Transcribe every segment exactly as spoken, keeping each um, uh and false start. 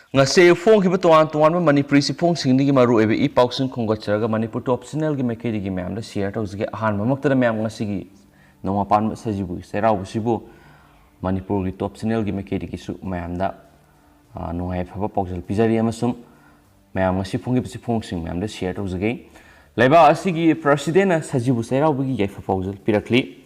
ꯉꯁꯤ ꯑꯌꯨꯛ ꯐꯣꯡꯈꯤꯕ ꯇꯣꯉꯥꯟ ꯇꯣꯉꯥꯟꯕ ꯃꯅꯤꯄꯨꯔꯤ ꯆꯦꯐꯣꯡꯁꯤꯡꯗꯒꯤ ꯃꯔꯨꯑꯣꯏꯕ ꯏ ꯄꯥꯎꯁꯤꯡ ꯈꯣꯝꯒꯠꯆꯔꯒ ꯃꯅꯤꯄꯨꯔ ꯇꯣꯞ ꯆꯦꯅꯦꯜꯒꯤ ꯃꯥꯏꯀꯩꯗꯒꯤ ꯃꯌꯥꯝꯗ ꯁꯤꯌꯔ ꯇꯧꯖꯒꯦ꯫ ꯑꯍꯥꯟꯕꯃꯛꯇꯗ ꯃꯌꯥꯝ ꯉꯁꯤꯒꯤ ꯅꯣꯡꯃ ꯄꯥꯟꯕ ꯁꯖꯤꯕꯨꯒꯤ ꯆꯩꯔꯥꯎꯕꯁꯤꯕꯨ ꯃꯅꯤꯄꯨꯔꯒꯤ ꯇꯣꯞ ꯆꯦꯅꯦꯜꯒꯤ ꯃꯥꯏꯀꯩꯗꯒꯤꯁꯨ ꯃꯌꯥꯝꯗ, ꯑ, ꯅꯨꯡꯉꯥꯏ ꯐꯕ ꯄꯥꯎꯖꯦꯜ ꯄꯤꯖꯔꯤ ꯑꯃꯁꯨꯡ ꯃꯌꯥꯝ ꯉꯁꯤ ꯐꯣꯡꯈꯤꯕ ꯆꯦꯐꯣꯡꯁꯤꯡ ꯃꯌꯥꯝꯗ ꯁꯤꯌꯔ ꯇꯧꯖꯒꯦ꯫ ꯂꯩꯕꯥꯛ ꯑꯁꯤꯒꯤ ꯄ꯭ꯔꯁꯤꯗꯦꯟꯅ ꯁꯖꯤꯕꯨ ꯆꯩꯔꯥꯎꯕꯒꯤ ꯌꯥꯏꯐ ꯄꯥꯎꯖꯦꯜ ꯄꯤꯔꯛꯂꯤ꯫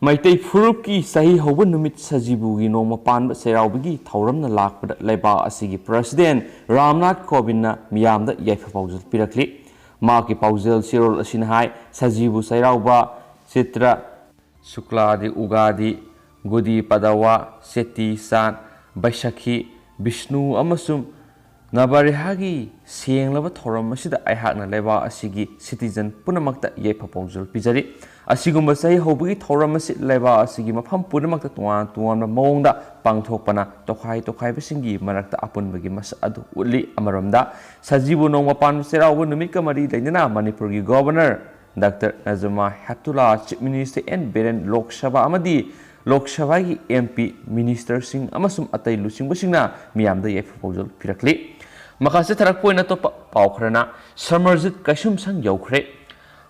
ꯃꯩꯇꯩ ꯐꯨꯔꯨꯞꯀꯤ ꯆꯍꯤ ꯍꯧꯕ ꯅꯨꯃꯤꯠ ꯁꯖꯤꯕꯨꯒꯤ ꯅꯣꯡꯃ ꯄꯥꯟꯕ ꯆꯩꯔꯥꯎꯕꯒꯤ ꯊꯧꯔꯝꯅ ꯂꯥꯛꯄꯗ ꯂꯩꯕꯥꯛ ꯑꯁꯤꯒꯤ ꯄ꯭ꯔꯁꯤꯗꯦꯟ ꯔꯥꯝꯅꯥꯊ ꯀꯣꯕꯤꯟꯗꯅ ꯃꯤꯌꯥꯝꯗ ꯌꯥꯏꯐ ꯄꯥꯎꯖꯦꯜ ꯄꯤꯔꯛꯂꯤ꯫ ꯃꯍꯥꯛꯀꯤ ꯄꯥꯎꯖꯦꯜ ꯆꯦꯔꯣꯜ ꯑꯁꯤꯅ ꯍꯥꯏ, ꯁꯖꯤꯕꯨ ꯆꯩꯔꯥꯎꯕ, ꯆꯤꯇ꯭ꯔ ꯁꯨꯛꯂꯥꯗꯤ, ꯎꯒꯥꯗꯤ, ꯒꯨꯗꯤ ꯄꯗꯋꯥ, ꯆꯦꯇꯤ ꯆꯥꯟ, ꯕꯩꯁꯥꯈꯤ, ꯕꯤꯁꯅꯨ ꯑꯃꯁꯨꯡ ꯅꯕꯔꯦꯍꯥꯒꯤ ꯁꯦꯡꯂꯕ ꯊꯧꯔꯝ ꯑꯁꯤꯗ ꯑꯩꯍꯥꯛꯅ ꯂꯩꯕꯥꯛ ꯑꯁꯤꯒꯤ ꯁꯤꯇꯤꯖꯟ ꯄꯨꯝꯅꯃꯛꯇ ꯌꯥꯏꯐ ꯄꯥꯎꯖꯦꯜ ꯄꯤꯖꯔꯤ꯫ ꯑꯁꯤꯒꯨꯝꯕ ꯆꯍꯤ ꯍꯧꯕꯒꯤ ꯊꯧꯔꯝ ꯑꯁꯤ ꯂꯩꯕꯥꯛ ꯑꯁꯤꯒꯤ ꯃꯐꯝ ꯄꯨꯝꯅꯃꯛꯇ ꯇꯣꯉꯥꯟ ꯇꯣꯉꯥꯟꯕ ꯃꯑꯣꯡꯗ ꯄꯥꯡꯊꯣꯛꯄꯅ ꯇꯣꯈꯥꯏ ꯇꯣꯈꯥꯏꯕꯁꯤꯡꯒꯤ ꯃꯔꯛꯇ ꯑꯄꯨꯟꯕꯒꯤ ꯃꯁꯛ ꯑꯗꯨ ꯎꯠꯂꯤ꯫ ꯑꯃꯔꯣꯝꯗ, ꯁꯖꯤꯕꯨ ꯅꯣꯡꯃ ꯄꯥꯟꯕ ꯆꯩꯔꯥꯎꯕ ꯅꯨꯃꯤꯠꯀ ꯃꯔꯤ ꯂꯩꯅꯅ ꯃꯅꯤꯄꯨꯔꯒꯤ governor doctor Najma Heptulla, chief minister N Biren, Lok Sabha ꯑꯃꯗꯤ ꯂꯣꯛ ꯁꯚꯥꯒꯤ ꯑꯦꯝ ꯄꯤ, ꯃꯤꯅꯤꯁꯇꯔꯁꯤꯡ ꯑꯃꯁꯨꯡ ꯑꯇꯩ ꯂꯨꯆꯤꯡꯕꯁꯤꯡꯅ ꯃꯤꯌꯥꯝꯗ ꯌꯥꯏꯐ ꯄꯥꯎꯖꯦꯜ ꯄꯤꯔꯛꯂꯤ꯫ ꯃꯈꯥ ꯆꯠꯊꯔꯛꯄ ꯑꯣꯏꯅ ꯑꯇꯣꯞꯄ ꯄꯥꯎ ꯈꯔꯅ, ꯁꯃꯔꯖꯤꯠ ꯀꯩꯁꯨꯝꯁꯪ ꯌꯧꯈ꯭ꯔꯦ꯫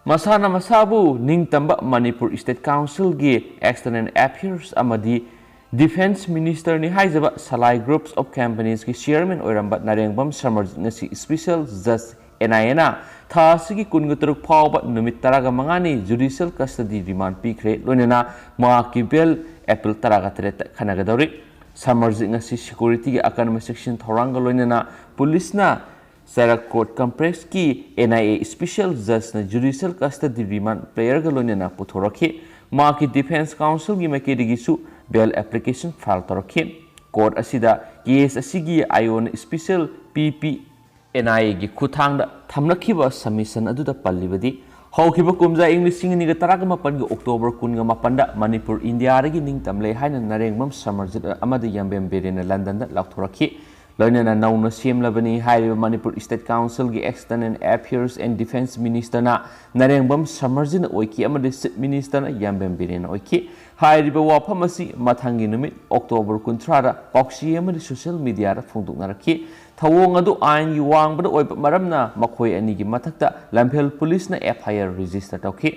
ꯃꯁꯥꯅ ꯃꯁꯥꯕꯨ ꯅꯤꯡꯇꯝꯕ ꯃꯅꯤꯄꯨꯔ ꯁ꯭ꯇꯦꯠ ꯀꯥꯎꯟꯁꯤꯜꯒꯤ ꯑꯦꯛꯁꯇꯔꯅꯦꯜ ꯑꯦꯐꯤꯌꯔꯁ ꯑꯃꯗꯤ ꯗꯤꯐꯦꯟꯁ ꯃꯤꯅꯤꯁꯇꯔꯅꯤ ꯍꯥꯏꯖꯕ ꯁꯂꯥꯏ ꯒ꯭ꯔꯨꯞꯁ ꯑꯣꯐ ꯀꯝꯄꯅꯤꯁꯀꯤ ꯆꯤꯌꯔꯃꯦꯟ ꯑꯣꯏꯔꯝꯕ ꯅꯔꯦꯡꯕꯝ ꯁꯃꯔꯖꯤꯠ ꯉꯁꯤ ꯁ꯭ꯄꯦꯁꯦꯜ ꯖꯖ ꯑꯦꯟ ꯑꯥꯏ ꯑꯦꯅ ꯊꯥ ꯑꯁꯤꯒꯤ ꯀꯨꯟꯒ ꯇꯔꯨꯛ ꯐꯥꯎꯕ ꯅꯨꯃꯤꯠ ꯇꯔꯥꯒ ꯃꯉꯥꯅꯤ ꯖꯨꯗꯤꯁꯤꯌꯦꯜ ꯀꯁꯇꯗꯤ ꯔꯤꯃꯥꯟ ꯄꯤꯈ꯭ꯔꯦ, ꯂꯣꯏꯅꯅ ꯃꯍꯥꯛꯀꯤ ꯕꯦꯜ ꯑꯦꯄ꯭ꯔꯤꯜ ꯇꯔꯥꯒ ꯇꯔꯦꯠꯇ ꯈꯟꯅꯒꯗꯧꯔꯤ꯫ ꯁꯃꯔꯖꯤꯠ ꯉꯁꯤ ꯁꯦꯀ꯭ꯌꯨꯔꯤꯇꯤꯒꯤ ꯑꯀꯟꯕ ꯆꯦꯛꯁꯤꯟ ꯊꯧꯔꯥꯡꯒ ꯂꯣꯏꯅꯅ ꯄꯨꯂꯤꯁꯅ ꯆꯩꯔꯛ ꯀꯣꯔꯠ ꯀꯝꯄ꯭ꯂꯦꯛꯁꯀꯤ ꯑꯦꯟ ꯑꯥꯏ ꯑꯦ ꯁ꯭ꯄꯦꯁꯦꯜ ꯖꯖꯅ ꯖꯨꯗꯤꯁꯤꯌꯦꯜ ꯀꯁꯇꯗꯤ ꯔꯤꯃꯥꯟ ꯄꯦꯌꯔꯒ ꯂꯣꯏꯅꯅ ꯄꯨꯊꯣꯔꯛꯈꯤ꯫ ꯃꯍꯥꯛꯀꯤ ꯗꯤꯐꯦꯟꯁ ꯀꯥꯎꯟꯁꯤꯜꯒꯤ ꯃꯥꯏꯀꯩꯗꯒꯤꯁꯨ ꯕꯦꯜ ꯑꯦꯄ꯭ꯂꯤꯀꯦꯁꯟ ꯐꯥꯏꯜ ꯇꯧꯔꯛꯈꯤ꯫ ꯀꯣꯔꯠ ꯑꯁꯤꯗ ꯀꯦꯁ ꯑꯁꯤꯒꯤ I O special P P N ꯑꯥꯏ ꯑꯦꯒꯤ ꯈꯨꯠꯊꯥꯡꯗ ꯊꯝꯂꯛꯈꯤꯕ ꯁꯕꯃꯤꯁꯟ ꯑꯗꯨꯗ ꯄꯜꯂꯤꯕꯗꯤ, ꯍꯧꯈꯤꯕ ꯀꯨꯝꯖꯥ ꯏꯪ ꯂꯤꯁꯤꯡ ꯑꯅꯤꯒ ꯇꯔꯥꯒ ꯃꯥꯄꯟꯒꯤ ꯑꯣꯛꯇꯣꯕꯔ ꯀꯨꯟꯒ ꯃꯥꯄꯟꯗ ꯃꯅꯤꯄꯨꯔ ꯏꯟꯗꯤꯌꯥꯗꯒꯤ ꯅꯤꯡꯇꯝꯂꯦ ꯍꯥꯏꯅ ꯅꯔꯦꯡꯕꯝ ꯁꯃꯔꯖꯤꯠ ꯑꯃꯗꯤ ꯌꯥꯝꯕꯦꯝ ꯕꯤꯔꯦꯟꯅ ꯂꯟꯗꯟꯗ ꯂꯥꯎꯊꯣꯔꯛꯈꯤ꯫ ꯂꯣꯏꯅꯅ ꯅꯧꯅ ꯁꯦꯝꯂꯕꯅꯤ ꯍꯥꯏꯔꯤꯕ ꯃꯅꯤꯄꯨꯔ State Council ꯒꯤ External Affairs and Defence Minister ꯅ ꯅꯔꯦꯡꯕꯝ ꯁꯃꯔꯖꯤꯠꯅ ꯑꯣꯏꯈꯤ ꯑꯃꯗꯤ Chief Minister ꯅ ꯌꯥꯝꯕꯦꯝ ꯕꯤꯔꯦꯟꯅ ꯑꯣꯏꯈꯤ꯫ ꯍꯥꯏꯔꯤꯕ ꯋꯥꯐꯝ ꯑꯁꯤ ꯃꯊꯪꯒꯤ ꯅꯨꯃꯤꯠ October ꯀꯨꯟꯊ꯭ꯔꯥꯗ ꯄꯥꯎꯆꯦ ꯑꯃꯗꯤ social media ꯗ ꯐꯣꯡꯗꯣꯛꯅꯔꯛꯈꯤ꯫ ꯊꯧꯑꯣꯡ ꯑꯗꯨ ꯑꯥꯏꯟꯒꯤ ꯋꯥꯡꯃꯗ ꯑꯣꯏꯕ ꯃꯔꯝꯅ ꯃꯈꯣꯏ ꯑꯅꯤꯒꯤ ꯃꯊꯛꯇ ꯂꯝꯐꯦꯜ ꯄꯨꯂꯤꯁꯅ F I R register ꯇꯧꯈꯤ꯫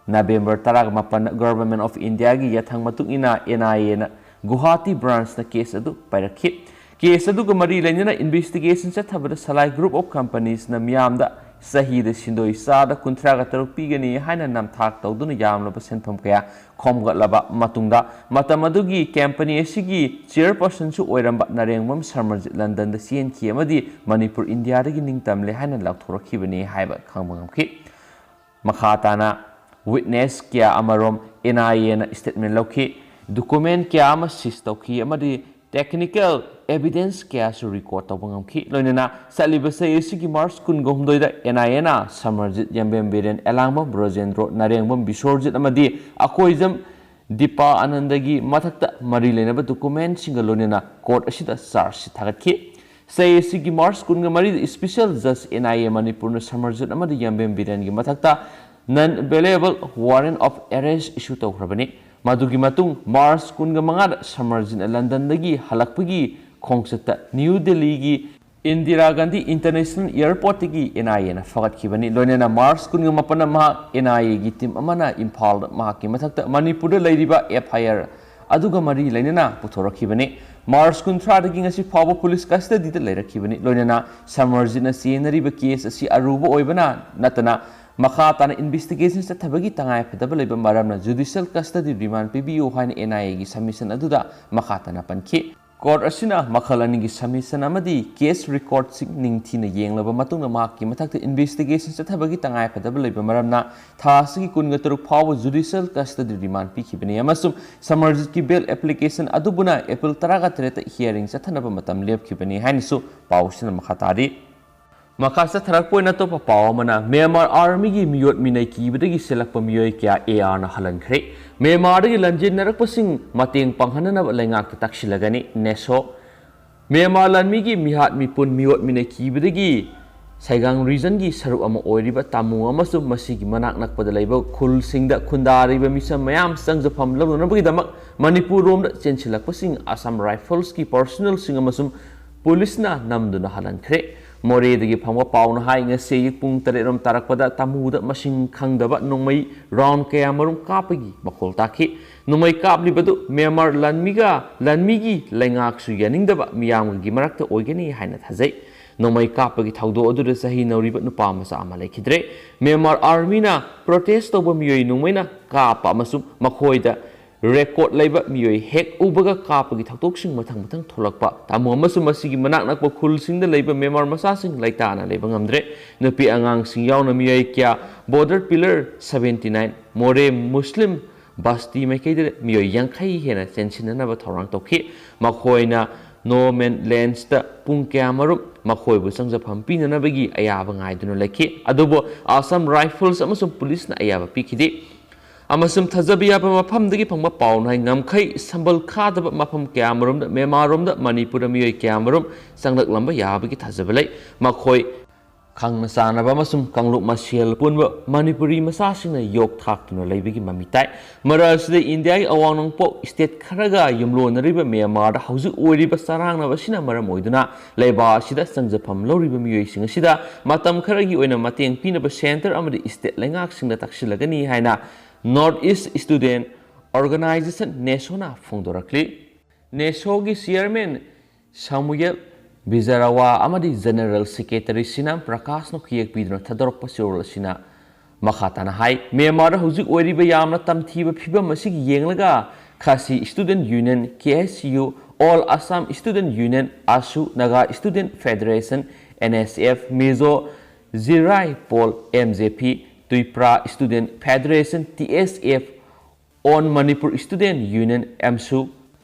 November ꯇꯔꯥꯃꯥꯄꯟꯗ Government of India ꯒꯤ ꯌꯥꯊꯪ ꯃꯇꯨꯡ ꯏꯟꯅ N I A ꯅ ꯒꯨꯋꯥꯍꯥꯇꯤ branch ꯅ case ꯑꯗꯨ ꯄꯥꯏꯔꯛꯈꯤ꯫ Case ꯑꯗꯨꯒ ꯃꯔꯤ ꯂꯩꯅꯅ investigation ꯆꯠꯊꯕꯗ ꯁꯂꯥꯏ group of companies ꯅ ꯃꯤꯌꯥꯝꯗ ꯆꯍꯤꯗ ꯁꯦꯟꯗꯣꯏ ꯆꯥꯗ ꯀꯨꯟꯊ꯭ꯔꯥꯒ ꯇꯔꯨꯛ ꯄꯤꯒꯅꯤ ꯍꯥꯏꯅ ꯅꯝꯊꯥꯛ ꯇꯧꯗꯨꯅ ꯌꯥꯝꯂꯕ ꯁꯦꯟꯐꯝ ꯀꯌꯥ ꯈꯣꯝꯒꯠꯂꯕ ꯃꯇꯨꯡꯗ, ꯃꯇꯝ ꯑꯗꯨꯒꯤ company ꯑꯁꯤꯒꯤ chairperson ꯁꯨ ꯑꯣꯏꯔꯝꯕ ꯅꯔꯦꯡꯕꯝ ꯁꯃꯔꯖꯤꯠ ꯂꯟꯗꯟꯗ ꯆꯦꯟꯈꯤ ꯑꯃꯗꯤ ꯃꯅꯤꯄꯨꯔ ꯏꯟꯗꯤꯌꯥꯗꯒꯤ ꯅꯤꯡꯇꯝꯂꯦ ꯍꯥꯏꯅ ꯂꯥꯎꯊꯣꯔꯛꯈꯤꯕꯅꯤ ꯍꯥꯏꯕ ꯈꯪꯕ ꯉꯝꯈꯤ꯫ ꯃꯈꯥ ꯇꯥꯅ witness ꯀꯌꯥ ꯑꯃꯔꯣꯝ N I A ꯅ statement ꯂꯧꯈꯤ, document ꯀꯌꯥ ꯑꯃ seize ꯇꯧꯈꯤ ꯑꯃꯗꯤ technical evidence ꯀꯌꯥꯁꯨ record ꯇꯧꯕ ꯉꯝꯈꯤ꯫ ꯂꯣꯏꯅꯅ ꯆꯠꯂꯤꯕ ꯆꯍꯤ ꯑꯁꯤꯒꯤ March ꯀꯨꯟꯒ ꯍꯨꯝꯗꯣꯏꯗ N I A ꯅ ꯁꯃꯔꯖꯤꯠ, ꯌꯥꯝꯕꯦꯝ ꯕꯤꯔꯦꯟ, ꯑꯦꯂꯥꯡꯕꯝ ꯕ꯭ꯔꯣꯖꯦꯟꯗ꯭ꯔꯣ, ꯅꯔꯦꯡꯕꯝ ꯕꯤꯁꯣꯔꯖꯤꯠ ꯑꯃꯗꯤ ꯑꯀꯣꯏꯖꯝ ꯗꯤꯄꯥ ꯑꯅꯟꯗꯒꯤ ꯃꯊꯛꯇ ꯃꯔꯤ ꯂꯩꯅꯕ document ꯁꯤꯡꯒ ꯂꯣꯏꯅꯅ court ꯑꯁꯤꯗ charge sheet ꯊꯥꯒꯠꯈꯤ꯫ ꯆꯍꯤ ꯑꯁꯤꯒꯤ March ꯀꯨꯟꯒ ꯃꯔꯤꯗ special judge N I A ꯃꯅꯤꯄꯨꯔꯅ ꯁꯃꯔꯖꯤꯠ ꯑꯃꯗꯤ ꯌꯥꯝꯕꯦꯝ ꯕꯤꯔꯦꯟꯒꯤ ꯃꯊꯛꯇ non bailable warrant of arrest issue ꯇꯧꯈ꯭ꯔꯕꯅꯤ꯫ ꯃꯗꯨꯒꯤ ꯃꯇꯨꯡ March ꯀꯨꯟꯒ ꯃꯉꯥꯗ ꯁꯃꯔꯖꯤꯠꯅ ꯂꯟꯗꯟꯗꯒꯤ ꯍꯜꯂꯛꯄꯒꯤ ꯈꯣꯡꯆꯠꯇ ꯅ꯭ꯌꯨ ꯗꯦꯜꯂꯤꯒꯤ ꯏꯟꯗꯤꯔꯥ ꯒꯥꯟꯙꯤ International Airport ꯇꯒꯤ N I A ꯅ ꯐꯥꯒꯠꯈꯤꯕꯅꯤ꯫ ꯂꯣꯏꯅꯅ March ꯀꯨꯟꯒ ꯃꯥꯄꯟꯗ ꯃꯍꯥꯛ N I A ꯒꯤ team ꯑꯃꯅ ꯏꯝꯐꯥꯜꯗ ꯃꯍꯥꯛꯀꯤ ꯃꯊꯛꯇ ꯃꯅꯤꯄꯨꯔꯗ ꯂꯩꯔꯤꯕ F I R ꯑꯗꯨꯒ ꯃꯔꯤ ꯂꯩꯅꯅ ꯄꯨꯊꯣꯔꯛꯈꯤꯕꯅꯤ꯫ March ꯀꯨꯟꯊ꯭ꯔꯥꯗꯒꯤ ꯉꯁꯤ ꯐꯥꯎꯕ police custody ꯗ ꯂꯩꯔꯛꯈꯤꯕꯅꯤ꯫ ꯂꯣꯏꯅꯅ ꯁꯃꯔꯖꯤꯠꯅ ꯆꯦꯟꯅꯔꯤꯕ case ꯑꯁꯤ ꯑꯔꯨꯕ ꯑꯣꯏꯕꯅ ꯅꯠꯇꯅ ꯃꯈꯥ ꯇꯥꯅ investigation ꯆꯠꯊꯕꯒꯤ ꯇꯉꯥꯏ ꯐꯗꯕ ꯂꯩꯕ ꯃꯔꯝꯅ judicial custody remand ꯄꯤꯕꯤꯌꯨ ꯍꯥꯏꯅ N I A ꯒꯤ submission ꯑꯗꯨꯗ ꯃꯈꯥ ꯇꯥꯅ ꯄꯟꯈꯤ꯫ Court ꯑꯁꯤꯅ ꯃꯈꯜ ꯑꯅꯤꯒꯤ submission ꯑꯃꯗꯤ case record ꯁꯤꯡ ꯅꯤꯡꯊꯤꯅ ꯌꯦꯡꯂꯕ ꯃꯇꯨꯡꯗ ꯃꯍꯥꯛꯀꯤ ꯃꯊꯛꯇ investigation ꯆꯠꯊꯕꯒꯤ ꯇꯉꯥꯏ ꯐꯗꯕ ꯂꯩꯕ ꯃꯔꯝꯅ ꯊꯥ ꯑꯁꯤꯒꯤ ꯀꯨꯟꯒ ꯇꯔꯨꯛ ꯐꯥꯎꯕ judicial custody remand ꯄꯤꯈꯤꯕꯅꯤ ꯑꯃꯁꯨꯡ ꯁꯃꯔꯖꯤꯠꯀꯤ bail application ꯑꯗꯨꯕꯨꯅ April ꯇꯔꯥꯒ ꯇꯔꯦꯠꯇ hearing ꯆꯠꯊꯅꯕ ꯃꯇꯝ ꯂꯦꯞꯈꯤꯕꯅꯤ ꯍꯥꯏꯅꯁꯨ ꯄꯥꯎ ꯑꯁꯤꯅ ꯃꯈꯥ ꯇꯥꯔꯤ꯫ ꯃꯈꯥ ꯆꯠꯊꯔꯛꯄ ꯑꯣꯏꯅ ꯑꯇꯣꯞꯄ ꯄꯥꯎ ꯑꯃꯅ, Myanmar Army ꯒꯤ ꯃꯤꯑꯣꯠ ꯃꯤꯅꯩ ꯀꯤꯕꯗꯒꯤ ꯆꯦꯜꯂꯛꯄ ꯃꯤꯑꯣꯏ ꯀꯌꯥ A R ꯅ ꯍꯜꯍꯟꯈ꯭ꯔꯦ꯫ Myanmar ꯗꯒꯤ ꯂꯥꯟꯖꯦꯟꯅꯔꯛꯄꯁꯤꯡ ꯃꯇꯦꯡ ꯄꯥꯡꯍꯟꯅꯅꯕ ꯂꯩꯉꯥꯛꯇ ꯇꯛꯁꯤꯜꯂꯒꯅꯤ꯫ NESO ꯃ꯭ꯌꯥꯟꯃꯥꯔ ꯂꯥꯟꯃꯤꯒꯤ ꯃꯤꯍꯥꯠ ꯃꯤꯄꯨꯟ ꯃꯤꯑꯣꯠ ꯃꯤꯅꯩ ꯀꯤꯕꯗꯒꯤ ꯁꯥꯏꯒꯥꯡ ꯔꯤꯖꯟꯒꯤ ꯁꯔꯨꯛ ꯑꯃ ꯑꯣꯏꯔꯤꯕ ꯇꯥꯃꯨ ꯑꯃꯁꯨꯡ ꯃꯁꯤꯒꯤ ꯃꯅꯥꯛ ꯅꯛꯄꯗ ꯂꯩꯕ ꯈꯨꯜꯁꯤꯡꯗ ꯈꯨꯟꯗꯥꯔꯤꯕ ꯃꯤꯁꯝ ꯃꯌꯥꯝ ꯆꯪꯖꯐꯝ ꯂꯧꯅꯅꯕꯒꯤꯗꯃꯛ ꯃꯅꯤꯄꯨꯔ ꯔꯣꯝꯗ ꯆꯦꯟꯁꯤꯜꯂꯛꯄꯁꯤꯡ ꯑꯁꯥꯝ ꯔꯥꯏꯐꯜꯁꯀꯤ ꯄꯥꯔꯁꯣꯅꯦꯜꯁꯤꯡ ꯑꯃꯁꯨꯡ ꯄꯨꯂꯤꯁꯅ ꯅꯝꯗꯨꯅ ꯍꯜꯍꯟꯈ꯭ꯔꯦ꯫ ꯃꯣꯔꯦꯗꯒꯤ ꯐꯪꯕ ꯄꯥꯎꯅ ꯍꯥꯏ, ꯉꯁꯤ ꯑꯌꯨꯛ ꯄꯨꯡ ꯇꯔꯦꯠ ꯔꯣꯝ ꯇꯥꯔꯛꯄꯗ ꯇꯥꯃꯨꯗ ꯃꯁꯤꯡ ꯈꯪꯗꯕ ꯅꯣꯡꯃꯩ ꯔꯥꯎꯟ ꯀꯌꯥ ꯃꯔꯨꯝ ꯀꯥꯞꯄꯒꯤ ꯃꯈꯣꯜ ꯇꯥꯈꯤ꯫ ꯅꯣꯡꯃꯩ ꯀꯥꯞꯂꯤꯕꯗꯨ ꯃ꯭ꯌꯥꯟꯃꯥꯔ ꯂꯥꯟꯃꯤꯒ ꯂꯥꯟꯃꯤꯒꯤ ꯂꯩꯉꯥꯛꯁꯨ ꯌꯥꯅꯤꯡꯗꯕ ꯃꯤꯌꯥꯝꯒꯤ ꯃꯔꯛꯇ ꯑꯣꯏꯒꯅꯤ ꯍꯥꯏꯅ ꯊꯥꯖꯩ꯫ ꯅꯣꯡꯃꯩ ꯀꯥꯞꯄꯒꯤ ꯊꯧꯗꯣꯛ ꯑꯗꯨꯗ ꯆꯍꯤ ꯅꯧꯔꯤꯕ ꯅꯨꯄꯥ ꯃꯆꯥ ꯑꯃ ꯂꯩꯈꯤꯗ꯭ꯔꯦ꯫ ꯃ꯭ꯌꯥꯟꯃꯥꯔ ꯑꯥꯔꯃꯤꯅ ꯄ꯭ꯔꯣꯇꯦꯁ ꯇꯧꯕ ꯃꯤꯑꯣꯏ ꯅꯣꯡꯃꯩꯅ ꯀꯥꯞꯄ ꯑꯃꯁꯨꯡ ꯃꯈꯣꯏꯗ ꯔꯦꯀꯣꯔꯗ ꯂꯩꯕ ꯃꯤꯑꯣꯏ ꯍꯦꯛ ꯎꯕꯒ ꯀꯥꯞꯄꯒꯤ ꯊꯧꯗꯣꯛꯁꯤꯡ ꯃꯊꯪ ꯃꯊꯪ ꯊꯣꯛꯂꯛꯄ ꯇꯥꯃꯨ ꯑꯃꯁꯨꯡ ꯃꯁꯤꯒꯤ ꯃꯅꯥꯛ ꯅꯛꯄ ꯈꯨꯜꯁꯤꯡꯗ ꯂꯩꯕ ꯃ꯭ꯌꯥꯟꯃꯥꯔ ꯃꯆꯥꯁꯤꯡ ꯂꯩꯇꯥꯅ ꯂꯩꯕ ꯉꯝꯗ꯭ꯔꯦ꯫ ꯅꯨꯄꯤ ꯑꯉꯥꯡꯁꯤꯡ ꯌꯥꯎꯅ ꯃꯤꯑꯣꯏ ꯀꯌꯥ ꯕꯣꯔꯗꯔ ꯄꯤꯂꯔ ꯁꯕꯦꯟꯇꯤ ꯅꯥꯏꯟ ꯃꯣꯔꯦ ꯃꯨꯁꯂꯤꯝ ꯕꯁꯇꯤ ꯃꯥꯏꯀꯩꯗ ꯃꯤꯑꯣꯏ ꯌꯥꯡꯈꯩ ꯍꯦꯟꯅ ꯆꯦꯟꯁꯤꯟꯅꯅꯕ ꯊꯧꯔꯥꯡ ꯇꯧꯈꯤ꯫ ꯃꯈꯣꯏꯅ ꯅꯣ ꯃꯦꯟ ꯂꯦꯟꯁꯇ ꯄꯨꯡ ꯀꯌꯥꯃꯔꯨꯝ ꯃꯈꯣꯏꯕꯨ ꯆꯪꯖꯐꯝ ꯄꯤꯅꯅꯕꯒꯤ ꯑꯌꯥꯕ ꯉꯥꯏꯗꯨꯅ ꯂꯩꯈꯤ꯫ ꯑꯗꯨꯕꯨ ꯑꯁꯥꯝ ꯔꯥꯏꯐꯜꯁ ꯑꯃꯁꯨꯡ ꯄꯨꯂꯤꯁꯅ ꯑꯌꯥꯕ ꯄꯤꯈꯤꯗꯦ꯫ ꯑꯃꯁꯨꯡ ꯊꯥꯖꯕ ꯌꯥꯕ ꯃꯐꯝꯗꯒꯤ ꯐꯪꯕ ꯄꯥꯎꯅ ꯍꯥꯏ, ꯉꯝꯈꯩ ꯁꯝꯕꯜ ꯈꯥꯗꯕ ꯃꯐꯝ ꯀꯌꯥꯃꯔꯣꯝꯗ ꯃ꯭ꯌꯥꯟꯃꯥꯔꯔꯣꯝꯗ ꯃꯅꯤꯄꯨꯔꯗ ꯃꯤꯑꯣꯏ ꯀꯌꯥꯃꯔꯨꯝ ꯆꯪꯂꯛꯂꯝꯕ ꯌꯥꯕꯒꯤ ꯊꯥꯖꯕ ꯂꯩ꯫ ꯃꯈꯣꯏ ꯈꯪꯅ ꯆꯥꯟꯅꯕ ꯑꯃꯁꯨꯡ ꯀꯥꯡꯂꯨꯞ ꯃꯁꯦꯜ ꯄꯨꯟꯕ ꯃꯅꯤꯄꯨꯔꯤ ꯃꯆꯥꯁꯤꯡꯅ ꯌꯣꯛ ꯊꯥꯛꯇꯨꯅ ꯂꯩꯕꯒꯤ ꯃꯃꯤ ꯇꯥꯏ꯫ ꯃꯔꯛ ꯑꯁꯤꯗ ꯏꯟꯗꯤꯌꯥꯒꯤ ꯑꯋꯥꯡ ꯅꯣꯡꯄꯣꯛ ꯁ꯭ꯇꯦꯠ ꯈꯔꯒ ꯌꯨꯝꯂꯣꯟꯅꯔꯤꯕ ꯃ꯭ꯌꯥꯟꯃꯥꯔꯗ ꯍꯧꯖꯤꯛ ꯑꯣꯏꯔꯤꯕ ꯆꯔꯥꯡꯅꯕ ꯑꯁꯤꯅ ꯃꯔꯝ ꯑꯣꯏꯗꯨꯅ ꯂꯩꯕꯥꯛ ꯑꯁꯤꯗ ꯆꯪꯖꯐꯝ ꯂꯧꯔꯤꯕ ꯃꯤꯑꯣꯏꯁꯤꯡ ꯑꯁꯤꯗ ꯃꯇꯝ ꯈꯔꯒꯤ ꯑꯣꯏꯅ ꯃꯇꯦꯡ ꯄꯤꯅꯕ ꯁꯦꯟꯇꯔ ꯑꯃꯗꯤ ꯁ꯭ꯇꯦꯠ ꯂꯩꯉꯥꯛꯁꯤꯡꯗ ꯇꯛꯁꯤꯜꯂꯒꯅꯤ ꯍꯥꯏꯅ North East Student Organization, ꯅꯦꯁꯣꯅ ꯐꯣꯡꯗꯣꯔꯛꯂꯤ꯫ ꯅꯦꯁꯣꯒꯤ ꯆꯤꯌꯔꯃꯦꯟ ꯁꯥꯃꯨꯌꯦꯜ ꯕꯤꯖꯥꯔꯥꯋꯥ ꯑꯃꯗꯤ ꯖꯦꯅꯔꯦꯜ ꯁꯦꯀ꯭ꯔꯦꯇꯔꯤ ꯁꯤꯅꯥꯝ ꯄ꯭ꯔꯀꯥꯁꯅ ꯈꯨꯌꯦꯛ ꯄꯤꯗꯨꯅ ꯊꯥꯗꯣꯔꯛꯄ ꯆꯦꯔꯣꯜ ꯑꯁꯤꯅ ꯃꯈꯥ ꯇꯥꯅ ꯍꯥꯏ, ꯃ꯭ꯌꯥꯟꯃꯥꯔꯗ ꯍꯧꯖꯤꯛ ꯑꯣꯏꯔꯤꯕ ꯌꯥꯝꯅ ꯇꯝꯊꯤꯕ ꯐꯤꯕꯝ ꯑꯁꯤꯒꯤ ꯌꯦꯡꯂꯒ Khasi student union, K S U, all Assam student union, AASU, Naga student federation, N S F, Mizo Zirlai Pawl, M Z P, Tripura student federation, T S F, all Manipur student union, ꯑꯦꯝꯁꯨ,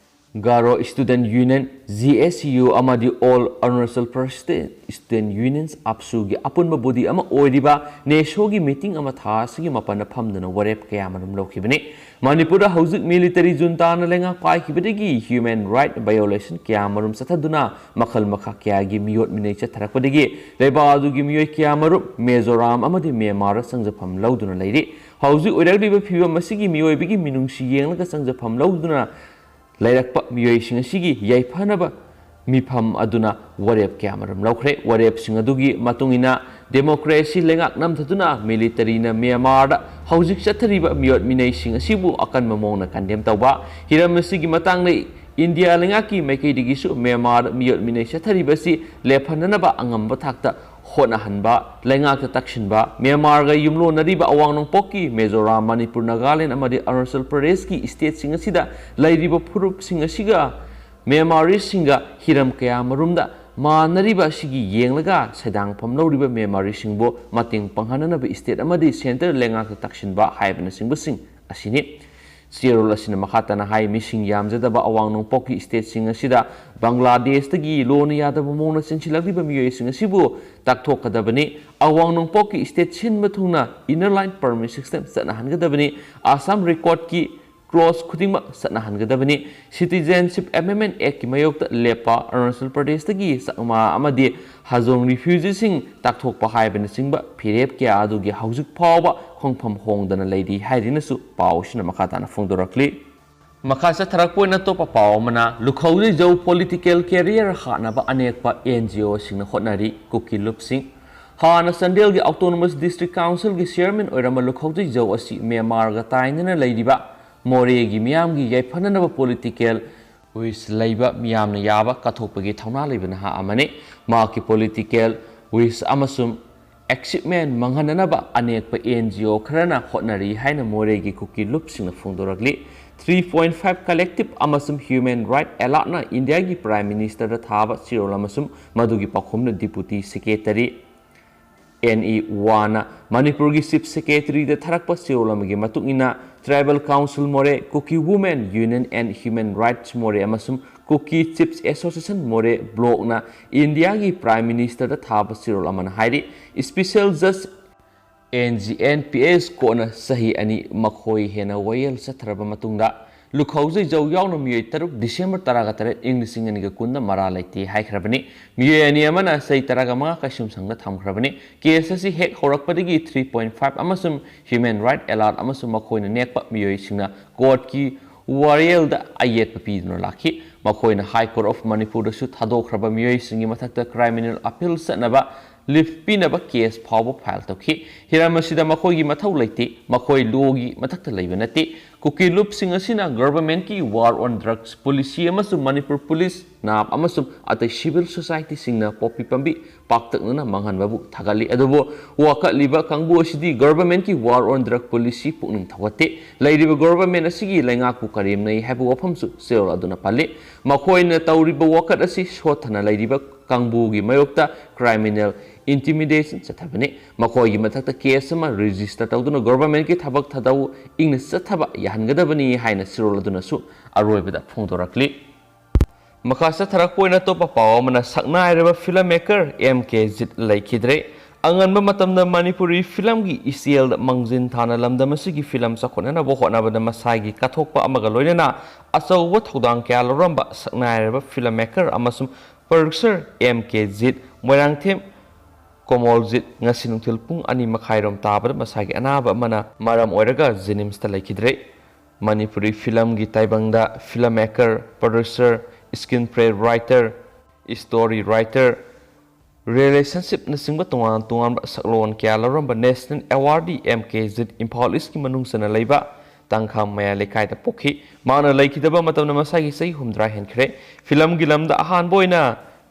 Garo Student Union, G S U, ꯑꯃꯗꯤ All Arunachal Pradesh Student Unions, AAPSU ꯒꯤ ꯑꯄꯨꯟꯕ body ꯑꯃ ꯑꯣꯏꯔꯤꯕ ꯅꯦꯁꯣꯒꯤ meeting ꯑꯃ ꯊꯥ ꯑꯁꯤꯒꯤ ꯃꯥꯄꯟꯗ ꯐꯝꯗꯨꯅ ꯋꯥꯔꯦꯞ ꯀꯌꯥ ꯃꯔꯨꯝ ꯂꯧꯈꯤꯕꯅꯤ꯫ ꯃꯅꯤꯄꯨꯔꯗ ꯍꯧꯖꯤꯛ ꯃꯤꯂꯤꯇꯔꯤ ꯖꯨꯟꯇꯥꯅ ꯂꯩꯉꯥꯛ ꯄꯥꯏꯈꯤꯕꯗꯒꯤ human right violation ꯀꯌꯥ ꯃꯔꯨꯝ ꯆꯠꯊꯗꯨꯅ ꯃꯈꯜ ꯃꯈꯥ ꯀꯌꯥꯒꯤ ꯃꯤꯑꯣꯠ ꯃꯤꯅꯩ ꯆꯠꯊꯔꯛꯄꯗꯒꯤ ꯂꯩꯕꯥꯛ ꯑꯗꯨꯒꯤ ꯃꯤꯑꯣꯏ ꯀꯌꯥ ꯃꯔꯨꯝ ꯃꯤꯖꯣꯔꯥꯝ ꯑꯃꯗꯤ ꯃ꯭ꯌꯥꯟꯃꯥꯔꯗ ꯆꯪꯖꯐꯝ ꯂꯧꯗꯨꯅ ꯂꯩꯔꯤ꯫ ꯍꯧꯖꯤꯛ ꯑꯣꯏꯔꯛꯂꯤꯕ ꯐꯤꯕꯝ ꯑꯁꯤꯒꯤ ꯃꯤꯑꯣꯏꯕꯒꯤ ꯃꯤꯅꯨꯡꯁꯤ ꯌꯦꯡꯂꯒ ꯆꯪꯖꯐꯝ ꯂꯧꯗꯨꯅ ꯂꯩꯔꯛꯄ ꯃꯤꯑꯣꯏꯁꯤꯡ ꯑꯁꯤꯒꯤ ꯌꯥꯏꯐꯅꯕ ꯃꯤꯐꯝ ꯑꯗꯨꯅ ꯋꯥꯔꯦꯞ ꯀꯌꯥ ꯃꯔꯨꯝ ꯂꯧꯈ꯭ꯔꯦ꯫ ꯋꯥꯔꯦꯞꯁꯤꯡ ꯑꯗꯨꯒꯤ ꯃꯇꯨꯡ ꯏꯟꯅ democracy ꯂꯩꯉꯥꯛ ꯅꯝꯊꯗꯨꯅ ꯃꯤꯂꯤꯇꯔꯤꯅ ꯃ꯭ꯌꯥꯟꯃꯥꯔꯗ ꯍꯧꯖꯤꯛ ꯆꯠꯊꯔꯤꯕ ꯃꯤꯑꯣꯠ ꯃꯤꯅꯩꯁꯤꯡ ꯑꯁꯤꯕꯨ ꯑꯀꯟꯕ ꯃꯑꯣꯡꯗ condemn ꯇꯧꯕ꯫ ꯍꯤꯔꯝ ꯑꯁꯤꯒꯤ ꯃꯇꯥꯡꯗ ꯏꯟꯗꯤꯌꯥ ꯂꯩꯉꯥꯛꯀꯤ ꯃꯥꯏꯀꯩꯗꯒꯤꯁꯨ ꯃ꯭ꯌꯥꯟꯃꯥꯔꯗ ꯃꯤꯑꯣꯠ ꯃꯤꯅꯩ ꯆꯠꯊꯔꯤꯕ ꯑꯁꯤ ꯂꯦꯞꯍꯟꯅꯅꯕ ꯑꯉꯝꯕ ꯊꯥꯛꯇ ꯍꯣꯠꯅꯍꯟꯕ, ꯂꯩꯉꯥꯛꯇ ꯇꯛꯁꯤꯟꯕ, ꯃ꯭ꯌꯥꯟꯃꯥꯔꯒ ꯌꯨꯝꯂꯣꯟꯅꯔꯤꯕ ꯑꯋꯥꯡ ꯅꯣꯡꯄꯣꯛꯀꯤ ꯃꯤꯖꯣꯔꯥꯝ, ꯃꯅꯤꯄꯨꯔ, ꯅꯥꯒꯥꯂꯦꯟ ꯑꯃꯗꯤ ꯑꯔꯨꯅꯥꯆꯜ ꯄ꯭ꯔꯗꯦꯁꯀꯤ stateꯁꯤꯡ ꯑꯁꯤꯗ ꯂꯩꯔꯤꯕ ꯐꯨꯔꯨꯞꯁꯤꯡ ꯑꯁꯤꯒ ꯃ꯭ꯌꯥꯟꯃꯥꯔꯤꯁꯤꯡꯒ ꯍꯤꯔꯝ ꯀꯌꯥ ꯃꯔꯨꯝꯗ ꯃꯥꯟꯅꯔꯤꯕ ꯑꯁꯤꯒꯤ ꯌꯦꯡꯂꯒ ꯁꯦꯟꯗꯥꯡꯐꯝ ꯂꯧꯔꯤꯕ ꯃ꯭ꯌꯥꯟꯃꯥꯔꯤꯁꯤꯡꯕꯨ ꯃꯇꯦꯡ ꯄꯥꯡꯍꯟꯅꯅꯕ state ꯑꯃꯗꯤ centre ꯂꯩꯉꯥꯛꯇ ꯇꯛꯁꯤꯟꯕ ꯍꯥꯏꯕꯅꯆꯤꯡꯕꯁꯤꯡ ꯑꯁꯤꯅꯤ꯫ ꯆꯦꯔꯣꯜ ꯑꯁꯤꯅ ꯃꯈꯥ ꯇꯥꯅ ꯍꯥꯏ, ꯃꯤꯁꯤꯡ ꯌꯥꯝꯖꯗꯕ ꯑꯋꯥꯡ ꯅꯣꯡꯄꯣꯛꯀꯤ stateꯁꯤꯡ ꯑꯁꯤꯗ ꯕꯪꯒ꯭ꯂꯥꯗꯦꯁꯇꯒꯤ ꯂꯣꯟꯅ ꯌꯥꯗꯕ ꯃꯑꯣꯡꯗ ꯆꯦꯟꯁꯤꯜꯂꯛꯂꯤꯕ ꯃꯤꯑꯣꯏꯁꯤꯡ ꯑꯁꯤꯕꯨ ꯇꯥꯛꯊꯣꯛꯀꯗꯕꯅꯤ꯫ ꯑꯋꯥꯡ ꯅꯣꯡꯄꯣꯛꯀꯤ state ꯁꯤꯟꯕ ꯊꯨꯡꯅ inner line permit system ꯆꯠꯅꯍꯟꯒꯗꯕꯅꯤ꯫ Assam recordꯀꯤ clause ꯈꯨꯗꯤꯡꯃꯛ ꯆꯠꯅꯍꯟꯒꯗꯕꯅꯤ꯫ Citizenship Amendment Actꯀꯤ ꯃꯥꯌꯣꯛꯇ ꯂꯦꯞꯄ ꯑꯔꯨꯅꯥꯆꯜ ꯄ꯭ꯔꯗꯦꯁꯇꯒꯤ ꯆꯥꯛꯃꯥ ꯑꯃꯗꯤ ꯍꯖꯣꯡ refugeeꯁꯤꯡ ꯇꯥꯛꯊꯣꯛꯄ ꯍꯥꯏꯕꯅꯆꯤꯡꯕ ꯐꯤꯔꯦꯞ ꯀꯌꯥ ꯑꯗꯨꯒꯤ ꯍꯧꯖꯤꯛ ꯐꯥꯎꯕ ꯈꯣꯡꯐꯝ ꯍꯣꯡꯗꯅ ꯂꯩꯔꯤ ꯍꯥꯏꯗꯨꯅꯁꯨ ꯄꯥꯎ ꯑꯁꯤꯅ ꯃꯈꯥ ꯇꯥꯅ ꯐꯣꯡꯗꯣꯔꯛꯂꯤ꯫ ꯃꯈꯥ ꯆꯠꯊꯔꯛꯄ ꯑꯣꯏꯅ ꯑꯇꯣꯞꯄ ꯄꯥꯎ ꯑꯃꯅ, ꯂꯨꯈꯧꯖꯩꯖꯧ political career ꯍꯥꯠꯅꯕ ꯑꯅꯦꯛꯄ NGOꯁꯤꯡꯅ ꯍꯣꯠꯅꯔꯤ꯫ ꯀꯨꯀꯤ ꯂꯨꯞꯁꯤꯡ꯫ ꯍꯥꯟꯅ ꯆꯥꯟꯗꯦꯜꯒꯤ Autonomous District Councilꯒꯤ chairman ꯑꯣꯏꯔꯝꯕ ꯂꯨꯈꯧꯖꯩꯖꯧ ꯑꯁꯤ ꯃ꯭ꯌꯥꯟꯃꯥꯔꯒ ꯇꯥꯏꯅꯅ ꯂꯩꯔꯤꯕ ꯃꯣꯔꯦꯒꯤ ꯃꯤꯌꯥꯝꯒꯤ ꯌꯥꯏꯐꯅꯅꯕ political wish ꯂꯩꯕ, ꯃꯤꯌꯥꯝꯅ ꯌꯥꯕ ꯀꯠꯊꯣꯛꯄꯒꯤ ꯊꯧꯅꯥ ꯂꯩꯕ ꯅꯍꯥ ꯑꯃꯅꯤ꯫ ꯃꯍꯥꯛꯀꯤ political wish ꯑꯃꯁꯨꯡ achievement ꯃꯥꯡꯍꯟꯅꯅꯕ ꯑꯅꯦꯛꯄ NGO ꯈꯔꯅ ꯍꯣꯠꯅꯔꯤ ꯍꯥꯏꯅ ꯃꯣꯔꯦꯒꯤ ꯀꯨꯀꯤ ꯂꯨꯞꯁꯤꯡꯅ ꯐꯣꯡꯗꯣꯔꯛꯂꯤ꯫ Three Point Five Collective ꯑꯃꯁꯨꯡ Human Right Alertꯅ ꯏꯟꯗꯤꯌꯥꯒꯤ Prime Ministerꯗ ꯊꯥꯕ ꯆꯦꯔꯣꯜ ꯑꯃꯁꯨꯡ ꯃꯗꯨꯒꯤ ꯄꯥꯎꯈꯨꯝꯅ Deputy Secretary ꯑꯦꯟ ꯏ ꯋꯥꯅ ꯃꯅꯤꯄꯨꯔꯒꯤ Chief Secretaryꯗ ꯊꯥꯔꯛꯄ ꯆꯦꯔꯣꯜ ꯑꯃꯒꯤ ꯃꯇꯨꯡ ꯏꯟꯅ, Tribal Council ꯃꯣꯔꯦ, Kuki Women Union and Human Rights ꯃꯣꯔꯦ ꯑꯃꯁꯨꯡ Kuki Chiefs Association ꯃꯣꯔꯦ ꯕ꯭ꯂꯣꯛꯅ ꯏꯟꯗꯤꯌꯥꯒꯤ ꯄ꯭ꯔꯥꯏꯝ ꯃꯤꯅꯤꯁꯇꯔꯗ ꯊꯥꯕ ꯆꯦꯔꯣꯜ ꯑꯃꯅ ꯍꯥꯏꯔꯤ, ꯏꯁꯄꯤꯁꯦꯜ ꯖꯁ N G N P S ꯀꯣꯔꯠꯅ ꯆꯍꯤ ꯑꯅꯤ ꯃꯈꯣꯏ ꯍꯦꯟꯅ ꯋꯥꯌꯦꯜ ꯆꯠꯊꯔꯕ ꯃꯇꯨꯡꯗ, ꯂꯨꯈꯧꯖꯩ ꯖꯧ ꯌꯥꯎꯅ ꯃꯤꯑꯣꯏ ꯇꯔꯨꯛ ꯗꯤꯁꯦꯝꯕꯔ ꯇꯔꯥꯒ ꯇꯔꯦꯠ, ꯏꯪ ꯂꯤꯁꯤꯡ ꯑꯅꯤꯒ ꯀꯨꯟꯗ ꯃꯔꯥ ꯂꯩꯇꯦ ꯍꯥꯏꯈ꯭ꯔꯕꯅꯤ꯫ ꯃꯤꯑꯣꯏ ꯑꯅꯤ ꯑꯃꯅ ꯆꯍꯤ ꯇꯔꯥꯒ ꯃꯉꯥ ꯀꯩꯁꯨꯝꯁꯪꯗ ꯊꯝꯈ꯭ꯔꯕꯅꯤ꯫ ꯀꯦꯁ ꯑꯁꯤ ꯍꯦꯛ ꯍꯧꯔꯛꯄꯗꯒꯤ ꯊ꯭ꯔꯤ ꯄꯣꯏꯟ ꯐꯥꯏꯚ ꯑꯃꯁꯨꯡ ꯍ꯭ꯌꯨꯃꯦꯟ ꯔꯥꯏꯠ ꯑꯦꯂꯥꯔꯠ ꯑꯃꯁꯨꯡ ꯃꯈꯣꯏꯅ ꯅꯦꯛꯄ ꯃꯤꯑꯣꯏꯁꯤꯡꯅ ꯀꯣꯔꯠꯀꯤ ꯋꯥꯔꯦꯜꯗ ꯑꯌꯦꯠꯄ ꯄꯤꯗꯨꯅ ꯂꯥꯛꯈꯤ꯫ ꯃꯈꯣꯏꯅ ꯍꯥꯏ ꯀꯣꯔꯠ ꯑꯣꯐ ꯃꯅꯤꯄꯨꯔꯗꯁꯨ ꯊꯥꯗꯣꯛꯈ꯭ꯔꯕ ꯃꯤꯑꯣꯏꯁꯤꯡꯒꯤ ꯃꯊꯛꯇ ꯀ꯭ꯔꯤꯃꯤꯅꯦꯜ ꯑꯄꯤꯜ ꯆꯠꯅꯕ ꯂꯤꯐ ꯄꯤꯅꯕ ꯀꯦꯁ ꯐꯥꯎꯕ ꯐꯥꯏꯜ ꯇꯧꯈꯤ꯫ ꯍꯤꯔꯝ ꯑꯁꯤꯗ ꯃꯈꯣꯏꯒꯤ ꯃꯊꯧ ꯂꯩꯇꯦ, ꯃꯈꯣꯏ ꯂꯣꯒꯤ ꯃꯊꯛꯇ ꯂꯩꯕ ꯅꯠꯇꯦ꯫ ꯀꯨꯀꯤ ꯂꯨꯞꯁꯤꯡ ꯑꯁꯤꯅ ꯒꯚꯔꯟꯃꯦꯟꯠꯀꯤ ꯋꯥꯔ ꯑꯣꯟ ꯗ꯭ꯔꯒꯁ ꯄꯣꯂꯤꯁꯤ ꯑꯃꯁꯨꯡ ꯃꯅꯤꯄꯨꯔ ꯄꯨꯂꯤꯁ, ꯅꯥꯞ ꯑꯃꯁꯨꯡ ꯑꯇꯩ ꯁꯤꯚꯤꯜ ꯁꯣꯁꯥꯏꯇꯤꯁꯤꯡꯅ ꯄꯣꯄꯤ ꯄꯥꯝꯕꯤ ꯄꯥꯛꯇꯛꯅꯅ ꯃꯥꯡꯍꯟꯕꯕꯨ ꯊꯥꯒꯠꯂꯤ꯫ ꯑꯗꯨꯕꯨ ꯋꯥꯀꯠꯂꯤꯕ ꯀꯥꯡꯕꯨ ꯑꯁꯤꯗꯤ ꯒꯚꯔꯟꯃꯦꯟꯠꯀꯤ ꯋꯥꯔ ꯑꯣꯟ ꯗ꯭ꯔꯒ ꯄꯣꯂꯤꯁꯤ ꯄꯨꯛꯅꯤꯡ ꯊꯧꯒꯠꯇꯦ꯫ ꯂꯩꯔꯤꯕ ꯒꯚꯔꯟꯃꯦꯟꯠ ꯑꯁꯤꯒꯤ ꯂꯩꯉꯥꯛꯄꯨ ꯀꯔꯦꯝꯅꯩ ꯍꯥꯏꯕ ꯋꯥꯐꯝꯁꯨ ꯆꯦꯔꯣꯜ ꯑꯗꯨꯅ ꯄꯜꯂꯤ꯫ ꯃꯈꯣꯏꯅ ꯇꯧꯔꯤꯕ ꯋꯥꯀꯠ ꯑꯁꯤ ꯁꯣꯠꯊꯅ ꯂꯩꯔꯤꯕ ꯀꯥꯡꯕꯨꯒꯤ ꯃꯥꯌꯣꯛꯇ ꯀ꯭ꯔꯤꯃꯤꯅꯦꯜ ꯏꯟꯇꯤꯃꯤꯗꯦꯁꯟ ꯆꯠꯊꯕꯅꯤ꯫ ꯃꯈꯣꯏꯒꯤ ꯃꯊꯛꯇ ꯀꯦꯁ ꯑꯃ ꯔꯦꯖꯤꯁꯇꯔ ꯇꯧꯗꯨꯅ ꯒꯚꯔꯟꯃꯦꯟꯠꯀꯤ ꯊꯕꯛ ꯊꯧꯗꯥꯡ ꯏꯪꯅ ꯆꯠꯊꯕ ꯌꯥꯍꯟꯒꯗꯕꯅꯤ ꯍꯥꯏꯅ ꯆꯦꯔꯣꯜ ꯑꯗꯨꯅꯁꯨ ꯑꯔꯣꯏꯕꯗ ꯐꯣꯡꯗꯣꯔꯛꯂꯤ꯫ ꯃꯈꯥ ꯆꯠꯊꯔꯛꯄ ꯑꯣꯏꯅ ꯑꯇꯣꯞꯄ ꯄꯥꯎ ꯑꯃꯅ, ꯁꯛꯅꯥꯏꯔꯕ ꯐꯤꯂꯝ ꯃꯦꯀꯔ ꯑꯦꯝ ꯀꯦ ꯖꯤꯠ ꯂꯩꯈꯤꯗ꯭ꯔꯦ꯫ ꯑꯉꯟꯕ ꯃꯇꯝꯗ ꯃꯅꯤꯄꯨꯔꯤ ꯐꯤꯂꯝꯒꯤ ꯏꯆꯦꯜꯗ ꯃꯥꯡꯖꯤꯟ ꯊꯥꯅ ꯂꯝꯗꯝ ꯑꯁꯤꯒꯤ ꯐꯤꯂꯝ ꯆꯥꯎꯈꯠꯅꯅꯕ ꯍꯣꯠꯅꯕꯗ ꯃꯁꯥꯒꯤ ꯀꯠꯊꯣꯛꯄ ꯑꯃꯒ ꯂꯣꯏꯅꯅ ꯑꯆꯧꯕ ꯊꯧꯗꯥꯡ ꯀꯌꯥ ꯂꯧꯔꯝꯕ ꯁꯛꯅꯥꯏꯔꯕ ꯐꯤꯂꯝ ꯃꯦꯀꯔ ꯑꯃꯁꯨꯡ ꯄ꯭ꯔꯣꯗ꯭ꯌꯨꯁꯔ ꯑꯦꯝ ꯀꯦ ꯖꯤꯠ, ꯃꯣꯏꯔꯥꯡꯊꯦꯝ ꯀꯣꯃꯣꯜꯖꯤꯠ ꯉꯁꯤ ꯅꯨꯡꯊꯤꯜ ꯄꯨꯡ ꯑꯅꯤ ꯃꯈꯥꯏꯔꯣꯝ ꯇꯥꯕꯗ ꯃꯁꯥꯒꯤ ꯑꯅꯥꯕ ꯑꯃꯅ ꯃꯔꯝ ꯑꯣꯏꯔꯒ ꯖꯦꯅꯤꯝꯁꯇ ꯂꯩꯈꯤꯗ꯭ꯔꯦ꯫ ꯃꯅꯤꯄꯨꯔꯤ ꯐꯤꯂꯝꯒꯤ ꯇꯥꯏꯕꯪꯗ film maker, producer, screenplay writer, story writer, ꯔꯤꯂꯦꯁꯟꯁꯤꯞꯅꯆꯤꯡꯕ ꯇꯣꯉꯥꯟ ꯇꯣꯉꯥꯟꯕ ꯁꯛꯂꯣꯟ ꯀꯌꯥ ꯂꯧꯔꯝꯕ ꯅꯦꯁꯅꯦꯜ ꯑꯦꯋꯥꯔꯗꯤ ꯑꯦꯝ ꯀꯦ ꯖꯤꯠ ꯏꯝꯐꯥꯜ ꯏꯁꯀꯤ ꯃꯅꯨꯡ ꯆꯟꯅ ꯂꯩꯕ ꯇꯥꯡꯈꯥ ꯃꯌꯥꯏ ꯂꯩꯀꯥꯏꯗ ꯄꯣꯛꯈꯤ꯫ ꯃꯍꯥꯛꯅ ꯂꯩꯈꯤꯗꯕ ꯃꯇꯝꯗ ꯃꯁꯥꯒꯤ ꯆꯍꯤ ꯍꯨꯝꯗ꯭ꯔꯥ ꯍꯦꯟꯈ꯭ꯔꯦ꯫ ꯐꯤꯂꯝꯒꯤ ꯂꯝꯗ ꯑꯍꯥꯟꯕ ꯑꯣꯏꯅ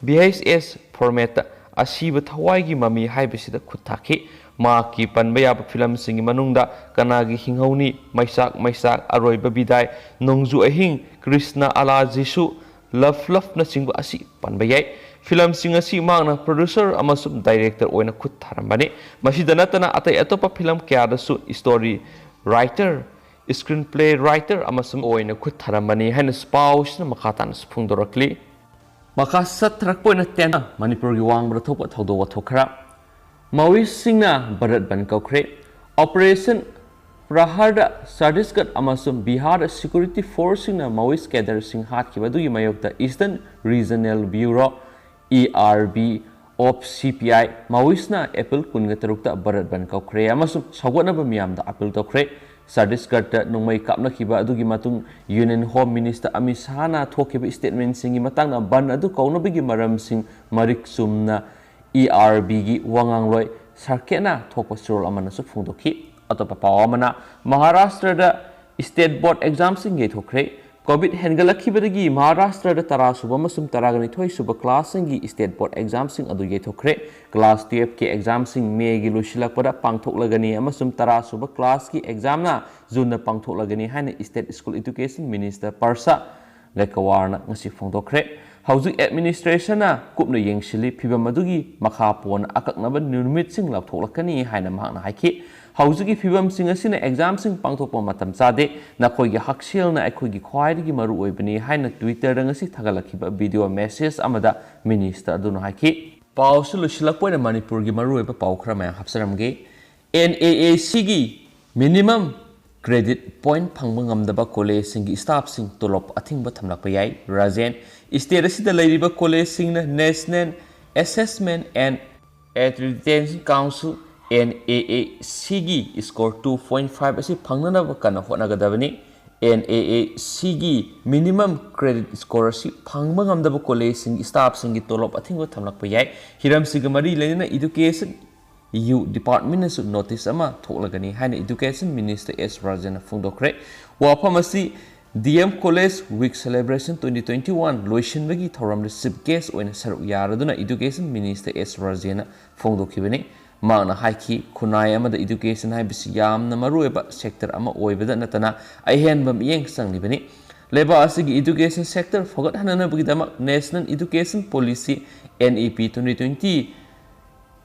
ꯚꯤ ꯑꯩꯆ ꯑꯦꯁ ꯐꯣꯔꯃꯦꯠꯇ ꯑꯁꯤꯕ ꯊꯋꯥꯏꯒꯤ ꯃꯃꯤ ꯍꯥꯏꯕꯁꯤꯗ ꯈꯨꯠ ꯊꯥꯈꯤ꯫ ꯃꯍꯥꯛꯀꯤ ꯄꯟꯕ ꯌꯥꯕ ꯐꯤꯂꯝꯁꯤꯡꯒꯤ ꯃꯅꯨꯡꯗ ꯀꯅꯥꯒꯤ ꯍꯤꯡꯍꯧꯅꯤ, ꯃꯩꯆꯥꯛ ꯃꯩꯆꯥꯛ, ꯑꯔꯣꯏꯕ ꯕꯤꯗꯥꯏ, ꯅꯣꯡꯖꯨ ꯑꯍꯤꯡ, ꯀ꯭ꯔꯤꯁꯅ ꯑꯂꯥ ꯖꯤꯁꯨ, ꯂꯚ ꯂꯚꯅꯆꯤꯡꯕ ꯑꯁꯤ ꯄꯟꯕ ꯌꯥꯏ꯫ ꯐꯤꯂꯝꯁꯤꯡ ꯑꯁꯤ ꯃꯍꯥꯛꯅ ꯄ꯭ꯔꯣꯗ꯭ꯌꯨꯁꯔ ꯑꯃꯁꯨꯡ ꯗꯥꯏꯔꯦꯛꯇꯔ ꯑꯣꯏꯅ ꯈꯨꯠ ꯊꯥꯔꯝꯕꯅꯤ꯫ ꯃꯁꯤꯗ ꯅꯠꯇꯅ ꯑꯇꯩ ꯑꯇꯣꯞꯄ ꯐꯤꯂꯝ ꯀꯌꯥꯗꯁꯨ ꯁ꯭ꯇꯣꯔꯤ ꯔꯥꯏꯇꯔ, screenplay writer ꯑꯃꯁꯨꯡ ꯑꯣꯏꯅ ꯈꯨꯠ ꯊꯥꯔꯝꯕꯅꯤ ꯍꯥꯏꯅꯁꯨ ꯄꯥꯎꯁꯤꯅ ꯃꯈꯥ ꯇꯥꯅꯁꯨ ꯐꯣꯡꯗꯣꯔꯛꯂꯤ꯫ ꯃꯈꯥ ꯆꯠꯊꯔꯛꯄ ꯑꯣꯏꯅ ꯇꯦꯟ ꯃꯅꯤꯄꯨꯔꯒꯤ ꯋꯥꯡꯃꯗ ꯊꯣꯛꯄ ꯊꯧꯗꯣꯛ ꯋꯥꯊꯣꯛ ꯈꯔ꯫ ꯃꯥꯋꯤꯁꯁꯤꯡꯅ ꯚꯥꯔꯠ ꯕꯟ ꯀꯧꯈ꯭ꯔꯦ꯫ ꯑꯣꯄꯔꯦꯁꯟ ꯄ꯭ꯔꯍꯥꯔꯗ ꯆꯇꯤꯁꯒꯔ ꯑꯃꯁꯨꯡ ꯕꯤꯍꯥꯔꯗ ꯁꯦꯀ꯭ꯌꯨꯔꯤꯇꯤ ꯐꯣꯔꯁꯁꯤꯡꯅ ꯃꯥꯋꯤꯁ ꯀꯦꯗꯔꯁꯤꯡ ꯍꯥꯠꯈꯤꯕ ꯑꯗꯨꯒꯤ ꯃꯥꯌꯣꯛꯇ Eastern Regional Bureau, E R B, of C P I, ꯃꯥꯋꯤꯁꯅ ꯑꯦꯄ꯭ꯔꯤꯜ ꯀꯨꯟꯒ ꯇꯔꯨꯛꯇ ꯚꯥꯔꯠ ꯕꯟ ꯀꯧꯈ꯭ꯔꯦ ꯑꯃꯁꯨꯡ ꯁꯧꯒꯠꯅꯕ ꯃꯤꯌꯥꯝꯗ ꯑꯥꯄꯤꯜ ꯇꯧꯈ꯭ꯔꯦ꯫ ꯆꯇꯤꯁꯒꯔꯗ ꯅꯣꯡꯃꯩ ꯀꯥꯞꯅꯈꯤꯕ ꯑꯗꯨꯒꯤ ꯃꯇꯨꯡ Union Home Minister ꯑꯃꯤꯠ ꯁꯥꯍꯅ ꯊꯣꯛꯈꯤꯕ ꯁ꯭ꯇꯦꯠꯃꯦꯟꯁꯤꯡꯒꯤ ꯃꯇꯥꯡꯗ ꯕꯟ ꯑꯗꯨ ꯀꯧꯅꯕꯒꯤ ꯃꯔꯝꯁꯤꯡ ꯃꯔꯤꯛ ꯆꯨꯝꯅ E R Bꯒꯤ ꯋꯥꯉꯥꯡꯂꯣꯏ ꯁꯔꯀꯦꯠꯅ ꯊꯣꯛꯄ ꯆꯦꯔꯣꯜ ꯑꯃꯅꯁꯨ ꯐꯣꯡꯗꯣꯛꯈꯤ꯫ ꯑꯇꯣꯞꯄ ꯄꯥꯎ ꯑꯃꯅ, ꯃꯍꯥꯔꯥꯁꯇ꯭ꯔꯗ ꯁ꯭ꯇꯦꯠ ꯕꯣꯔꯗ ꯑꯦꯛꯖꯥꯝꯁꯤꯡ ꯌꯩꯊꯣꯛꯈ꯭ꯔꯦ꯫ ꯀꯣꯚꯤꯗ ꯍꯦꯟꯒꯠꯂꯛꯈꯤꯕꯗꯒꯤ ꯃꯍꯥꯔꯥꯁꯇ꯭ꯔꯗ ꯇꯔꯥ ꯁꯨꯕ ꯑꯃꯁꯨꯡ ꯇꯔꯥꯅꯤꯊꯣꯏ ꯁꯨꯕ ꯀ꯭ꯂꯥꯁꯁꯤꯡꯒꯤ ꯁ꯭ꯇꯦꯠ ꯕꯣꯔꯗ ꯑꯦꯛꯖꯥꯝꯁꯤꯡ ꯑꯗꯨ ꯌꯩꯊꯣꯛꯈ꯭ꯔꯦ꯫ ꯀ꯭ꯂꯥꯁ ꯇꯨꯌꯦꯜꯐꯀꯤ ꯑꯦꯛꯖꯥꯝꯁꯤꯡ ꯃꯦꯒꯤ ꯂꯣꯏꯁꯤꯜꯂꯛꯄꯗ ꯄꯥꯡꯊꯣꯛꯂꯒꯅꯤ ꯑꯃꯁꯨꯡ ꯇꯔꯥ ꯁꯨꯕ ꯀ꯭ꯂꯥꯁꯀꯤ ꯑꯦꯛꯖꯥꯝꯅ ꯖꯨꯟꯗ ꯄꯥꯡꯊꯣꯛꯂꯒꯅꯤ ꯍꯥꯏꯅ ꯁ꯭ꯇꯦꯠ ꯁ꯭ꯀꯨꯜ ꯑꯦꯖꯨꯀꯦꯁꯟ ꯃꯤꯅꯤꯁꯇꯔ ꯄꯔꯁꯥ ꯂꯩꯀꯋꯥꯔꯅ ꯉꯁꯤ ꯐꯣꯡꯗꯣꯛꯈ꯭ꯔꯦ꯫ ꯍꯧꯖꯤꯛ ꯑꯦꯗꯃꯤꯅꯤꯁꯇ꯭ꯔꯦꯁꯟꯅ ꯀꯨꯞꯅ ꯌꯦꯡꯁꯤꯜꯂꯤ꯫ ꯐꯤꯚꯝ ꯑꯗꯨꯒꯤ ꯃꯈꯥ ꯄꯣꯟꯅ ꯑꯀꯛꯅꯕ ꯅꯨꯃꯤꯠꯁꯤꯡ ꯂꯥꯎꯊꯣꯛꯂꯛꯀꯅꯤ ꯍꯥꯏꯅ ꯃꯍꯥꯛꯅ ꯍꯥꯏꯈꯤ꯫ ꯍꯧꯖꯤꯛꯀꯤ ꯐꯤꯚꯝꯁꯤꯡ ꯑꯁꯤꯅ ꯑꯦꯛꯖꯥꯝꯁꯤꯡ ꯄꯥꯡꯊꯣꯛꯄ ꯃꯇꯝ ꯆꯥꯗꯦ꯫ ꯅꯈꯣꯏꯒꯤ ꯍꯛꯁꯦꯜꯅ ꯑꯩꯈꯣꯏꯒꯤ ꯈ꯭ꯋꯥꯏꯗꯒꯤ ꯃꯔꯨ ꯑꯣꯏꯕꯅꯤ ꯍꯥꯏꯅ Twitterꯗ ꯉꯁꯤ ꯊꯥꯒꯠꯂꯛꯈꯤꯕ ꯚꯤꯗꯤꯑꯣ ꯃꯦꯁꯦꯖ ꯑꯃꯗ ꯃꯤꯅꯤꯁꯇꯔ ꯑꯗꯨꯅ ꯍꯥꯏꯈꯤ꯫ ꯄꯥꯎꯁꯨ ꯂꯣꯏꯁꯤꯜꯂꯛꯄ ꯑꯣꯏꯅ ꯃꯅꯤꯄꯨꯔꯒꯤ ꯃꯔꯨꯑꯣꯏꯕ ꯄꯥꯎ ꯈꯔ ꯃꯌꯥꯝ ꯍꯥꯞꯆꯔꯝꯒꯦ꯫ N A A Cꯒꯤ minimum credit point ꯐꯪꯕ ꯉꯝꯗꯕ ꯀꯣꯂꯦꯖꯁꯤꯡꯒꯤ ꯁ꯭ꯇꯥꯐꯁꯤꯡ ꯇꯣꯂꯣꯞ ꯑꯊꯤꯡꯕ ꯊꯝꯂꯛꯄ ꯌꯥꯏ꯫ ꯔꯥꯖꯦꯟ, ꯁ꯭ꯇꯦꯠ ꯑꯁꯤꯗ ꯂꯩꯔꯤꯕ ꯀꯣꯂꯦꯖꯁꯤꯡꯅ National Assessment and Accreditation Council, N A A Cꯒꯤ score two point five ꯑꯁꯤ ꯐꯪꯅꯅꯕ ꯀꯟꯅ ꯍꯣꯠꯅꯒꯗꯕꯅꯤ꯫ N A A Cꯒꯤ minimum credit score ꯑꯁꯤ ꯐꯪꯕ ꯉꯝꯗꯕ ꯀꯣꯂꯦꯖꯁꯤꯡꯒꯤ ꯁ꯭ꯇꯥꯐꯁꯤꯡꯒꯤ ꯇꯣꯂꯣꯞ ꯑꯊꯤꯡꯕ ꯊꯝꯂꯛꯄ ꯌꯥꯏ꯫ ꯍꯤꯔꯝꯁꯤꯒ ꯃꯔꯤ ꯂꯩꯅꯅ ꯏꯗꯨꯀꯦꯁꯟ ꯌꯨ ꯗꯤꯄꯥꯔꯠꯃꯦꯟꯅꯁꯨ ꯅꯣꯇꯤꯁ ꯑꯃ ꯊꯣꯛꯂꯒꯅꯤ ꯍꯥꯏꯅ ꯏꯗꯨꯀꯦꯁꯟ ꯃꯤꯅꯤꯁꯇꯔ ꯑꯦꯁ ꯔꯥꯖꯦꯟꯅ ꯐꯣꯡꯗꯣꯛꯈ꯭ꯔꯦ꯫ ꯋꯥꯐꯝ ꯑꯁꯤ D M College Week Celebration twenty twenty one ꯂꯣꯏꯁꯤꯟꯕꯒꯤ ꯊꯧꯔꯝꯗ ꯆꯤꯐ ꯒꯦꯁ ꯑꯣꯏꯅ ꯁꯔꯨꯛ ꯌꯥꯔꯗꯨꯅ ꯏꯗꯨꯀꯦꯁꯟ ꯃꯤꯅꯤꯁꯇꯔ ꯑꯦꯁ ꯔꯥꯖꯦꯟꯅ ꯐꯣꯡꯗꯣꯛꯈꯤꯕꯅꯤ꯫ ꯃꯍꯥꯛꯅ ꯍꯥꯏꯈꯤ, ꯈꯨꯟꯅꯥꯏ ꯑꯃꯗ ꯏꯗꯨꯀꯦꯁꯟ ꯍꯥꯏꯕꯁꯤ ꯌꯥꯝꯅ ꯃꯔꯨꯑꯣꯏꯕ ꯁꯦꯛꯇꯔ ꯑꯃ ꯑꯣꯏꯕꯗ ꯅꯠꯇꯅ ꯑꯍꯦꯟꯕ ꯃꯤꯠꯌꯦꯡ ꯆꯪꯂꯤꯕꯅꯤ꯫ ꯂꯩꯕꯥꯛ ꯑꯁꯤꯒꯤ ꯏꯗꯨꯀꯦꯁꯟ ꯁꯦꯛꯇꯔ ꯐꯒꯠꯍꯟꯅꯕꯒꯤꯗꯃꯛ National Education Policy, N E P twenty twenty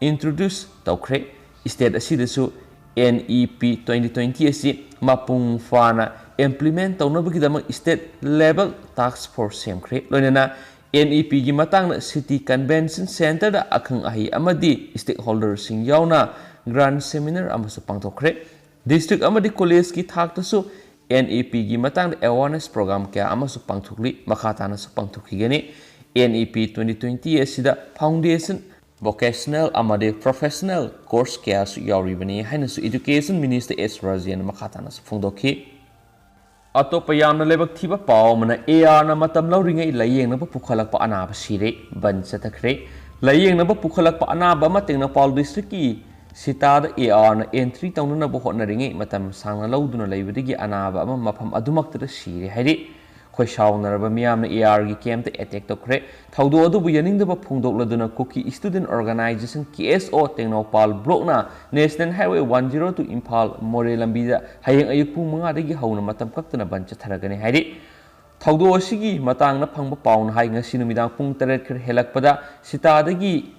introduce ꯇꯧꯈ꯭ꯔꯦ꯫ ꯁ꯭ꯇꯦꯠ ꯑꯁꯤꯗꯁꯨ N E P twenty twenty ꯑꯁꯤ ꯃꯄꯨꯡ ꯐꯥꯅ implement ꯇꯧꯅꯕꯒꯤꯗꯃꯛ state level task force ꯁꯦꯝꯈ꯭ꯔꯦ꯫ ꯂꯣꯏꯅꯅ N E Pꯒꯤ ꯃꯇꯥꯡꯗ city convention centreꯗ ꯑꯈꯪ ꯑꯍꯩ ꯑꯃꯗꯤ stakeholderꯁꯤꯡ ꯌꯥꯎꯅ grand seminar ꯑꯃꯁꯨ ꯄꯥꯡꯊꯣꯛꯈ꯭ꯔꯦ꯫ District ꯑꯃꯗꯤ collegeꯀꯤ ꯊꯥꯛꯇꯁꯨ N E Pꯒꯤ ꯃꯇꯥꯡꯗ awareness program ꯀꯌꯥ ꯑꯃꯁꯨ ꯄꯥꯡꯊꯣꯛꯂꯤ, ꯃꯈꯥ ꯇꯥꯅꯁꯨ ꯄꯥꯡꯊꯣꯛꯈꯤꯒꯅꯤ꯫ N E P twenty twenty ꯑꯁꯤꯗ foundation, vocational ꯑꯃꯗꯤ professional course ꯀꯌꯥꯁꯨ ꯌꯥꯎꯔꯤꯕꯅꯤ ꯍꯥꯏꯅꯁꯨ Education Minister S ꯔꯥꯖꯦꯟ ꯃꯈꯥ ꯇꯥꯅꯁꯨ ꯐꯣꯡꯗꯣꯛꯈꯤ꯫ ꯑꯇꯣꯞꯄ ꯌꯥꯝꯅ ꯂꯥꯏꯕꯛ ꯊꯤꯕ ꯄꯥꯎ ꯑꯃꯅ, ARꯅ ꯃꯇꯝ ꯂꯧꯔꯤꯉꯩ ꯂꯥꯏꯌꯦꯡꯅꯕ ꯄꯨꯈꯠꯂꯛꯄ ꯑꯅꯥꯕ ꯁꯤꯔꯦ, ꯕꯟ ꯆꯠꯊꯈ꯭ꯔꯦ꯫ ꯂꯥꯏꯌꯦꯡꯅꯕ ꯄꯨꯈꯠꯂꯛꯄ ꯑꯅꯥꯕ ꯑꯃ ꯇꯦꯡꯅꯧꯄꯥꯜ districtꯀꯤ ꯁꯤꯇꯥꯗ ARꯅ entry ꯇꯧꯅꯅꯕ ꯍꯣꯠꯅꯔꯤꯉꯩ ꯃꯇꯝ ꯁꯥꯡꯅ ꯂꯧꯗꯨꯅ ꯂꯩꯕꯗꯒꯤ ꯑꯅꯥꯕ ꯑꯃ ꯃꯐꯝ ꯑꯗꯨꯃꯛꯇꯗ ꯁꯤꯔꯦ ꯍꯥꯏꯔꯤ꯫ ꯈꯣꯏꯁꯥꯎꯅꯔꯕ ꯃꯤꯌꯥꯝꯅ ARꯒꯤ campꯇ attack ꯇꯧꯈ꯭ꯔꯦ꯫ ꯊꯧꯗꯣꯛ ꯑꯗꯨꯕꯨ ꯌꯥꯅꯤꯡꯗꯕ ꯐꯣꯡꯗꯣꯛꯂꯗꯨꯅ Kuki Student Organisation, KSO, Tengnoupal blockꯅ National Highway one zero two Imphal ꯃꯣꯔꯦ ꯂꯝꯕꯤꯗ ꯍꯌꯦꯡ ꯑꯌꯨꯛ ꯄꯨꯡ ꯃꯉꯥꯗꯒꯤ ꯍꯧꯅ ꯃꯇꯝ ꯀꯛꯇꯅ ꯕꯟ ꯆꯠꯊꯔꯒꯅꯤ ꯍꯥꯏꯔꯤ꯫ ꯊꯧꯗꯣꯛ ꯑꯁꯤꯒꯤ ꯃꯇꯥꯡꯗ ꯐꯪꯕ ꯄꯥꯎꯅ ꯍꯥꯏ, ꯉꯁꯤ ꯅꯨꯃꯤꯗꯥꯡ ꯄꯨꯡ ꯇꯔꯦꯠ ꯈꯔ ꯍꯦꯜꯂꯛꯄꯗ ꯁꯤꯇꯥꯗꯒꯤ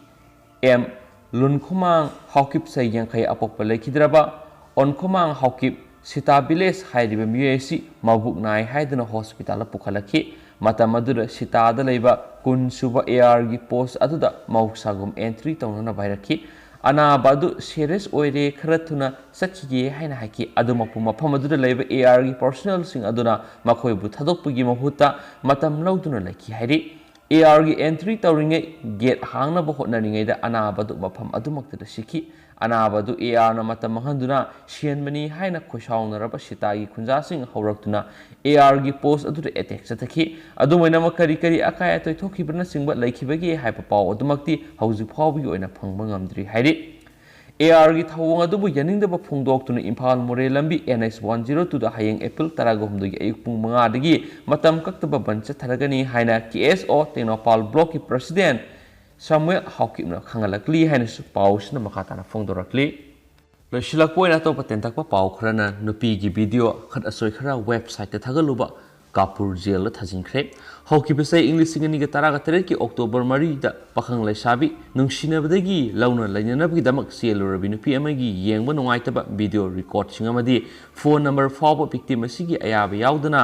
M ꯂꯨꯟꯈꯨꯃꯥꯡ ꯍꯥꯎꯀꯤꯞ, ꯆꯍꯤ ꯌꯥꯡꯈꯩ, ꯑꯄꯣꯛꯄ ꯂꯩꯈꯤꯗ꯭ꯔꯕ ꯑꯣꯟꯈꯨꯃꯥꯡ ꯍꯥꯎꯀꯤꯞ, ꯁꯤꯇꯥ village ꯍꯥꯏꯔꯤꯕ ꯃꯤꯑꯣꯏ ꯑꯁꯤ ꯃꯕꯨꯛ ꯅꯥꯏ ꯍꯥꯏꯗꯨꯅ hospitalꯗ ꯄꯨꯈꯠꯂꯛꯈꯤ꯫ ꯃꯇꯝ ꯑꯗꯨꯗ ꯁꯤꯇꯥꯗ ꯂꯩꯕ ꯀꯨꯟ ꯁꯨꯕ ARꯒꯤ post ꯑꯗꯨꯗ ꯃꯍꯧꯁꯥꯒꯨꯝ entry ꯇꯧꯅꯅꯕ ꯍꯥꯏꯔꯛꯈꯤ꯫ ꯑꯅꯥꯕ ꯑꯗꯨ serious ꯑꯣꯏꯔꯦ, ꯈꯔ ꯊꯨꯅ ꯆꯠꯈꯤꯒꯦ ꯍꯥꯏꯅ ꯍꯥꯏꯈꯤ꯫ ꯑꯗꯨꯃꯛꯄꯨ ꯃꯐꯝ ꯑꯗꯨꯗ ꯂꯩꯕ ARꯒꯤ personnelꯁꯤꯡ ꯑꯗꯨꯅ ꯃꯈꯣꯏꯕꯨ ꯊꯥꯗꯣꯛꯄꯒꯤ ꯃꯍꯨꯠꯇ ꯃꯇꯝ ꯂꯧꯗꯨꯅ ꯂꯩꯈꯤ ꯍꯥꯏꯔꯤ꯫ ARꯒꯤ entry ꯇꯧꯔꯤꯉꯩ gate ꯍꯥꯡꯅꯕ ꯍꯣꯠꯅꯔꯤꯉꯩꯗ ꯑꯅꯥꯕ ꯑꯗꯨ ꯃꯐꯝ ꯑꯗꯨꯃꯛꯇꯗ ꯁꯤꯈꯤ꯫ ꯑꯅꯥꯕ ꯑꯗꯨ ARꯅ ꯃꯇꯝ ꯃꯥꯡꯍꯟꯗꯨꯅ ꯁꯤꯍꯟꯕꯅꯤ ꯍꯥꯏꯅ ꯈꯣꯏꯁꯥꯎꯅꯔꯕ ꯁꯤꯇꯥꯒꯤ ꯈꯨꯟꯖꯥꯁꯤꯡ ꯍꯧꯔꯛꯇꯨꯅ ARꯒꯤ post ꯑꯗꯨꯗ attack ꯆꯠꯊꯈꯤ꯫ ꯑꯗꯨꯝ ꯑꯣꯏꯅꯃꯛ, ꯀꯔꯤ ꯀꯔꯤ ꯑꯀꯥꯏ ꯑꯇꯣꯏ ꯊꯣꯛꯈꯤꯕꯅꯆꯤꯡꯕ ꯂꯩꯈꯤꯕꯒꯦ ꯍꯥꯏꯕ ꯄꯥꯎ ꯑꯗꯨꯃꯛꯇꯤ ꯍꯧꯖꯤꯛ ꯐꯥꯎꯕꯒꯤ ꯑꯣꯏꯅ ꯐꯪꯕ ꯉꯝꯗ꯭ꯔꯤ ꯍꯥꯏꯔꯤ꯫ ARꯒꯤ ꯊꯧꯑꯣꯡ ꯑꯗꯨꯕꯨ ꯌꯥꯅꯤꯡꯗꯕ ꯐꯣꯡꯗꯣꯛꯇꯨꯅ ꯏꯝꯐꯥꯜ ꯃꯣꯔꯦ ꯂꯝꯕꯤ NH one zero twoꯗ ꯍꯌꯦꯡ April ꯇꯔꯥꯒ ꯍꯨꯝꯗꯣꯏꯒꯤ ꯑꯌꯨꯛ ꯄꯨꯡ ꯃꯉꯥꯗꯒꯤ ꯃꯇꯝ ꯀꯛꯇꯕ ꯕꯟ ꯆꯠꯊꯔꯒꯅꯤ ꯍꯥꯏꯅ KSO ꯇꯦꯡꯅꯧꯄꯥꯜ blockꯀꯤ president ꯁꯥꯃꯨꯑꯦꯜ ꯍꯥꯎꯀꯤꯞꯅ ꯈꯪꯍꯜꯂꯛꯂꯤ ꯍꯥꯏꯅꯁꯨ ꯄꯥꯎꯁꯤꯅ ꯃꯈꯥ ꯇꯥꯅ ꯐꯣꯡꯗꯣꯔꯛꯂꯤ꯫ ꯂꯣꯏꯁꯤꯜꯂꯛꯄ ꯑꯣꯏꯅ ꯑꯇꯣꯞꯄ ꯇꯦꯟꯇꯛꯄ ꯄꯥꯎ ꯈꯔꯅ, ꯅꯨꯄꯤꯒꯤ video ꯑꯈꯠ ꯑꯁꯣꯏ ꯈꯔ websiteꯇ ꯊꯥꯒꯠꯂꯨꯕ, ꯀꯥꯄꯨꯔ ꯖꯦꯜꯗ ꯊꯥꯖꯤꯟꯈ꯭ꯔꯦ꯫ ꯍꯧꯈꯤꯕ ꯆꯍꯤ ꯏꯪ ꯂꯤꯁꯤꯡ ꯑꯅꯤꯒ ꯇꯔꯥꯒ ꯇꯔꯦꯠꯀꯤ ꯑꯣꯛꯇꯣꯕꯔ ꯃꯔꯤꯗ ꯄꯥꯈꯪ ꯂꯩꯁꯥꯕꯤ ꯅꯨꯡꯁꯤꯅꯕꯗꯒꯤ ꯂꯧꯅ ꯂꯩꯅꯅꯕꯒꯤꯗꯃꯛ ꯆꯦꯜꯂꯨꯔꯕꯤ ꯅꯨꯄꯤ ꯑꯃꯒꯤ ꯌꯦꯡꯕ ꯅꯨꯡꯉꯥꯏꯇꯕ ꯚꯤꯗꯤꯑꯣ ꯔꯦꯀꯣꯔꯗꯁꯤꯡ ꯑꯃꯗꯤ ꯐꯣꯟ ꯅꯝꯕꯔ ꯐꯥꯎꯕ ꯚꯤꯛꯇꯤꯝ ꯑꯁꯤꯒꯤ ꯑꯌꯥꯕ ꯌꯥꯎꯗꯅ